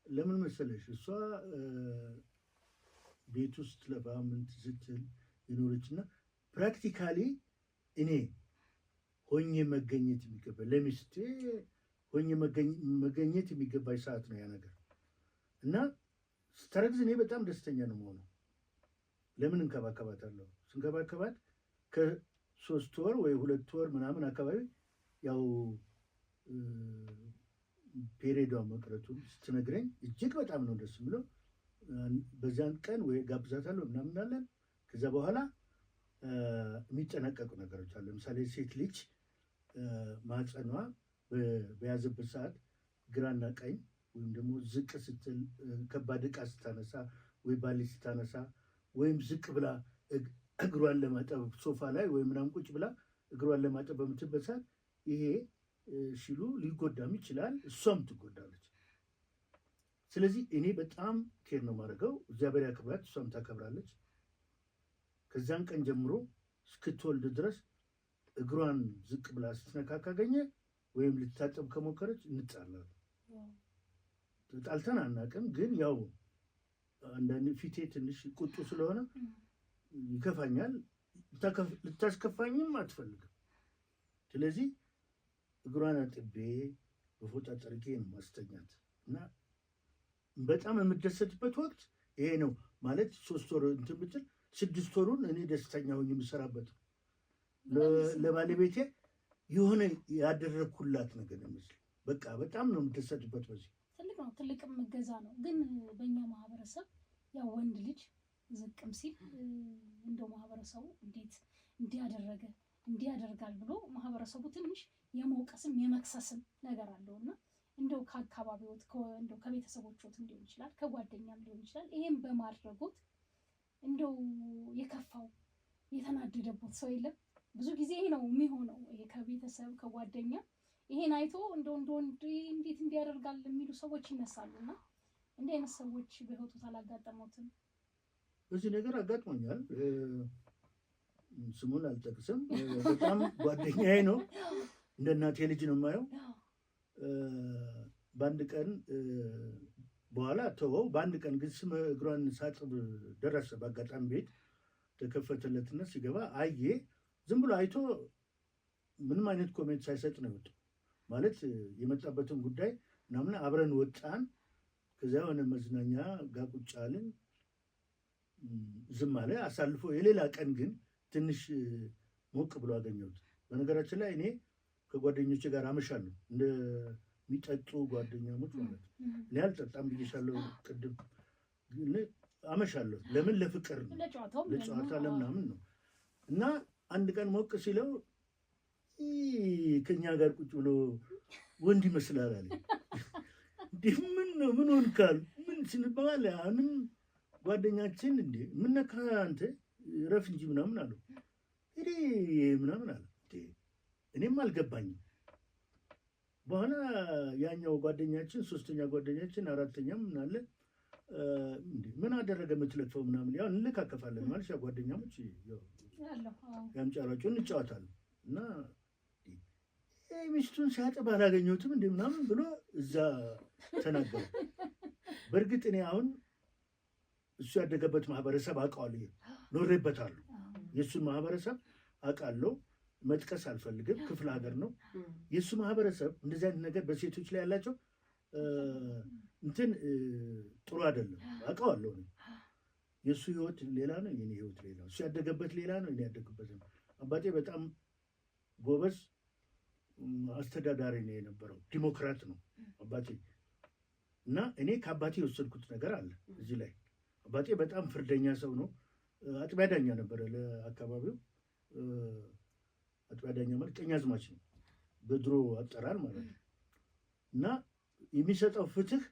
ለምን መሰለሽ? እሷ ቤት ውስጥ ለፋ ምን ስትል የኖረች እና practically እኔ ሆኜ መገኘት የሚገባ፣ ለሚስቴ ሆኜ መገኘት የሚገባኝ ሰዓት ነው ያ ነገር። እና ስታረግዝ እኔ በጣም ደስተኛ ነው የምሆነው። ለምን? እንከባከባታለሁ። ስንከባከባት ከ3 ወር ወይ 2 ወር ምናምን አካባቢ ያው period ዋ መቅረቱን ስትነግረኝ እጅግ በጣም ነው ደስ የምለው። በዚያን ቀን ወይ ጋብዛታለሁ ምናምን አለን። ከዛ በኋላ የሚጠነቀቁ ነገሮች አሉ። ለምሳሌ ሴት ልጅ ማህፀኗ በያዘበት ሰዓት ግራና ቀኝ ወይም ደግሞ ዝቅ ስትል፣ ከባድ ዕቃ ስታነሳ ወይ ባሊ ስታነሳ ወይም ዝቅ ብላ እግሯን ለማጠብ ሶፋ ላይ ወይ ምናምን ቁጭ ብላ እግሯን ለማጠብ በምትልበት ሰዓት ይሄ ሲሉ ሊጎዳም ይችላል፣ እሷም ትጎዳለች። ስለዚህ እኔ በጣም care ነው የማደርገው። እግዚአብሔር ያክብራት፣ እሷም ታከብራለች። ከዚያን ቀን ጀምሮ እስክትወልድ ድረስ እግሯን ዝቅ ብላ ስትነካ ካገኘ ወይም ልታጠብ ከሞከረች እንጣላለን። ተጣልተን አናውቅም፣ ግን ያው አንዳንድ ፊቴ ትንሽ ቁጡ ስለሆነ ይከፋኛል። ልታስከፋኝም አትፈልግም። ስለዚህ እግሯን አጥቤ በፎጣ ጠርጌ ነው ማስተኛት። እና በጣም የምደሰትበት ወቅት ይሄ ነው። ማለት 3 ወር እንትን ብትል 6 ወሩን እኔ ደስተኛ ሆኜ የምሰራበት፣ ለባለቤቴ የሆነ ያደረግኩላት ነገር ይመስል በቃ በጣም ነው የምደሰትበት በዚህ። ትልቅ ነው፣ ትልቅም እገዛ ነው። ግን በእኛ ማህበረሰብ ያው ወንድ ልጅ ዝቅም ሲል እንደው ማህበረሰቡ እንዴት እንዲያደረገ እንዲህ ያደርጋል ብሎ ማህበረሰቡ ትንሽ የመውቀስም የመክሰስም ነገር አለው። እና እንደው ከአካባቢዎት፣ እንደው ከቤተሰቦችዎትም ሊሆን ይችላል፣ ከጓደኛም ሊሆን ይችላል፣ ይሄን በማድረጎት እንደው የከፋው የተናደደቦት ሰው የለም? ብዙ ጊዜ ይሄ ነው የሚሆነው። ይሄ ከቤተሰብ ከጓደኛ ይሄን አይቶ እንደው እንደ ወንድ እንዴት እንዲያደርጋል የሚሉ ሰዎች ይነሳሉ። እና እንዲህ አይነት ሰዎች በህይወቱ አላጋጠሙትም? በዚህ ነገር አጋጥሞኛል። ስሙን አልጠቅስም። በጣም ጓደኛዬ ነው። እንደ እናቴ ልጅ ነው የማየው። በአንድ ቀን በኋላ ተወው። በአንድ ቀን ግን ስም እግሯን ሳጥብ ደረሰ። በአጋጣሚ ቤት ተከፈተለትና ሲገባ አየ። ዝም ብሎ አይቶ ምንም አይነት comment ሳይሰጥ ነው የወጣው። ማለት የመጣበትን ጉዳይ ምናምን አብረን ወጣን። ከዚያ የሆነ መዝናኛ ጋር ቁጭ አልን። ዝም አለ አሳልፎ። የሌላ ቀን ግን ትንሽ ሞቅ ብሎ አገኘሁት። በነገራችን ላይ እኔ ከጓደኞቼ ጋር አመሻለሁ፣ እንደሚጠጡ ጓደኛሞች ማለት ነው። እኔ አልጠጣም ብዬሻለሁ ቅድም፣ ግን አመሻለሁ። ለምን? ለፍቅር ነው፣ ለጨዋታ ለምናምን ነው። እና አንድ ቀን ሞቅ ሲለው ከኛ ጋር ቁጭ ብሎ ወንድ ይመስላል አለ። እንዲህ ምን ነው፣ ምን ሆንካል? ምን ስንባባል አሁንም ጓደኛችን እንዴ ምን ነካ አንተ፣ ረፍ እንጂ ምናምን አለው። እኔ ምናምን አለ። እኔም አልገባኝም። በኋላ ያኛው ጓደኛችን፣ ሶስተኛ ጓደኛችን፣ አራተኛም ምን አለ፣ ምን አደረገ የምትለፈው ምናምን፣ ያው እንለካከፋለን ማለት ያው ጓደኛሞች ያምጫራጩን እንጫወታለን። እና ሚስቱን ሲያጥብ አላገኘሁትም እንደ ምናምን ብሎ እዛ ተናገረ። በእርግጥ እኔ አሁን እሱ ያደገበት ማህበረሰብ አውቀዋለሁ፣ ኖሬበታለሁ። የእሱን ማህበረሰብ አውቃለሁ። መጥቀስ አልፈልግም። ክፍለ ሀገር ነው። የእሱ ማህበረሰብ እንደዚህ አይነት ነገር በሴቶች ላይ ያላቸው እንትን ጥሩ አይደለም፣ አውቀዋለሁ። የእሱ ህይወት ሌላ ነው፣ የኔ ህይወት ሌላ ነው። እሱ ያደገበት ሌላ ነው፣ እኔ ያደግኩበት ነው። አባቴ በጣም ጎበዝ አስተዳዳሪ ነው የነበረው፣ ዲሞክራት ነው አባቴ። እና እኔ ከአባቴ የወሰድኩት ነገር አለ እዚህ ላይ። አባቴ በጣም ፍርደኛ ሰው ነው። አጥቢያ ዳኛ ነበረ ለአካባቢው። አጥቢያ ዳኛ ማለት ቀኛዝማች ነው በድሮ አጠራር ማለት ነው። እና የሚሰጠው ፍትህ፣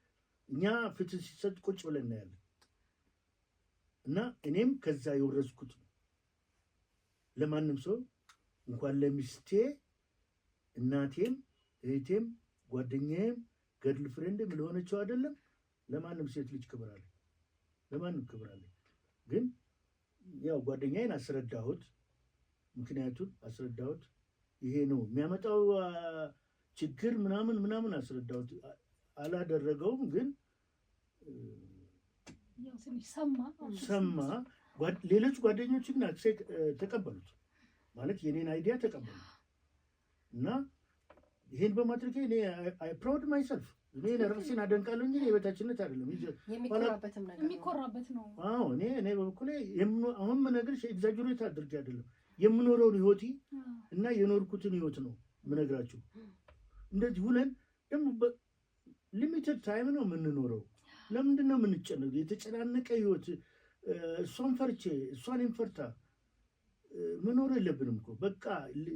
እኛ ፍትህ ሲሰጥ ቁጭ ብለን እናያለን። እና እኔም ከዛ የወረስኩት ነው። ለማንም ሰው እንኳን ለሚስቴ፣ እናቴም፣ እህቴም፣ ጓደኛዬም፣ girlfriend ም ለሆነችው አይደለም፣ ለማንም ሴት ልጅ ክብር አለኝ። ለማንም ክብር አለኝ። ግን ያው ጓደኛዬን አስረዳሁት፣ ምክንያቱን አስረዳሁት። ይሄ ነው የሚያመጣው ችግር ምናምን ምናምን አስረዳሁት። አላደረገውም ግን ያው ትንሽ ሰማ። ሰማ። ሌሎች ጓደኞች ግን ተቀበሉት፣ ማለት የኔን idea ተቀበሉት። እና ይሄን በማድረጌ እኔ I proud myself፣ እኔ ራሴን አደንቃለሁ እንጂ የበታችነት አይደለም። የሚኮራበትም ነገር ነው። የሚኮራበት ነው። አዎ፣ እኔ በበኩሌ አሁን የምነግርሽ exaggerate አድርጌ አይደለም፣ የምኖረውን ህይወቴ እና የኖርኩትን ህይወት ነው የምነግራችሁ። እንደዚህ ሁነን ደግሞ limited time ነው የምንኖረው። ለምንድን ነው የምንጨነቅ? የተጨናነቀ ህይወት እሷን ፈርቼ እሷ እኔን ፈርታ መኖር የለብንም እኮ። በቃ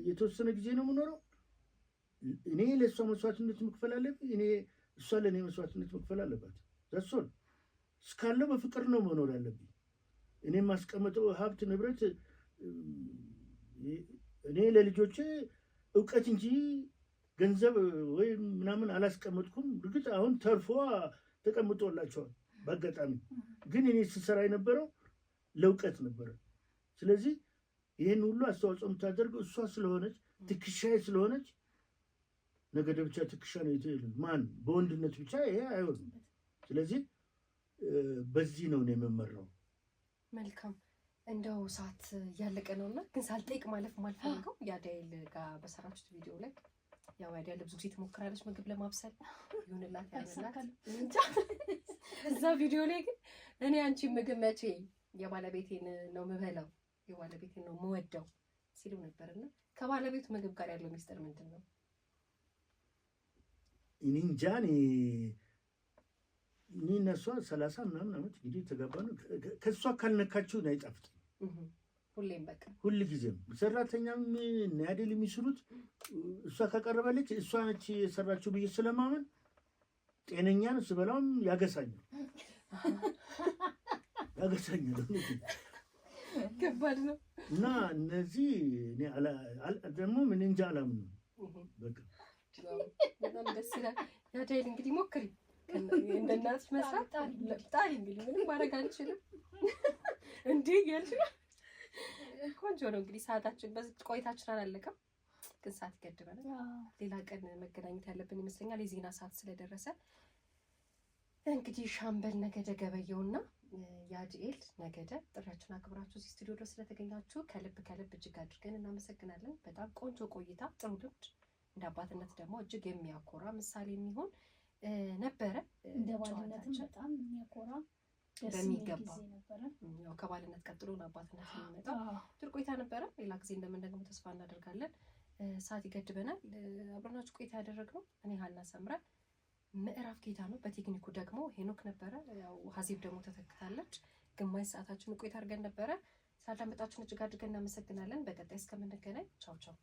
የተወሰነ ጊዜ ነው የምኖረው። እኔ ለእሷ መስዋዕትነት መክፈል አለብኝ። እኔ እሷ ለእኔ መስዋዕትነት መክፈል አለባት። That's all። እስካለው በፍቅር ነው መኖር ያለብኝ። እኔ የማስቀምጠው ሀብት ንብረት እኔ ለልጆቼ እውቀት እንጂ ገንዘብ ወይም ምናምን አላስቀመጥኩም። እርግጥ አሁን ተርፎ ተቀምጦላቸዋል በአጋጣሚ፣ ግን እኔ ስሰራ የነበረው ለእውቀት ነበረ። ስለዚህ ይህን ሁሉ አስተዋጽኦ የምታደርገው እሷ ስለሆነች፣ ትከሻዬ ስለሆነች፣ ነገደ ብቻ ትከሻ ነው፣ ማን በወንድነት ብቻ ይሄ አይሆንም። ስለዚህ በዚህ ነው የምመራው። መልካም፣ እንደው ሰዓት እያለቀ ነው እና ግን ሳልጠይቅ ማለፍ ማልፈልገው የአዳይል ጋር በሰራችሁት ቪዲዮ ላይ ያው ያዳይል ብዙ ጊዜ ትሞክራለች ምግብ ለማብሰል፣ ይሁንላት ያንላት እንጃ። እዛ ቪዲዮ ላይ ግን እኔ አንቺ ምግብ መቼ የባለቤቴን ነው የምበላው፣ የባለቤቴን ነው የምወደው ሲሉ ነበር። እና ከባለቤቱ ምግብ ጋር ያለው ሚስጥር ምንድን ነው? እኔ እንጃ። እኔ እና እሷ 30 ምናምን ዓመት እንግዲህ የተጋባ ነው። ከእሷ ካልነካችው አይጣፍጥም። ሁሌም በቃ። ሁል ጊዜም ሰራተኛም እነ ያዴል የሚስሩት እሷ ካቀረበለች እሷ ነች የሰራችው ብዬ ስለማመን ጤነኛ ነው። ስበላውም ያገሳኛል፣ ያገሳኛል። ከባድ ነው። እና እነዚህ ደግሞ ምን እንጃ አላምንም። በቃ። በጣም ደስ ይላል። ያዳይል እንግዲህ ሞክሪ እንደ እናትሽ መስራት፣ ጣሪ እንግዲህ ምንም ማድረግ አንችልም። እንዲህ እያልሽ ነው። ቆንጆ ነው። እንግዲህ ሰዓታችን በዚህ ቆይታችን አላለቀም፣ ግን ሰዓት ይገድበናል። ሌላ ቀን መገናኘት ያለብን ይመስለኛል የዜና ሰዓት ስለደረሰ። እንግዲህ ሻምበል ነገደ ገበየውና ያድኤል ነገደ፣ ጥሪያችን አክብራችሁ እዚህ ስቱዲዮ ድረስ ስለተገኛችሁ ከልብ ከልብ እጅግ አድርገን እናመሰግናለን። በጣም ቆንጆ ቆይታ፣ ጥሩ ልምድ፣ እንደ አባትነት ደግሞ እጅግ የሚያኮራ ምሳሌ የሚሆን ነበረ። እንደ ባልነትም በጣም የሚያኮራ ደስ የሚል በሚገባ ጊዜ ነበረ። ያው ከባልነት ቀጥሎ ነው አባትነት የሚመጣው። ጥሩ ቆይታ ነበረ። ሌላ ጊዜ እንደምንደግሞ ተስፋ እናደርጋለን። ሰዓት ይገድበናል። አብረናችሁ ቆይታ ያደረግነው እኔ ሀና ሰምረ፣ ምዕራፍ ጌታ ነው። በቴክኒኩ ደግሞ ሄኖክ ነበረ። ያው ሀዜብ ደግሞ ተተክታለች። ግማሽ ሰዓታችን ቆይታ አድርገን ነበረ። ስላዳመጣችሁን እጅግ አድርገን እናመሰግናለን። በቀጣይ እስከምንገናኝ ቻው ቻው።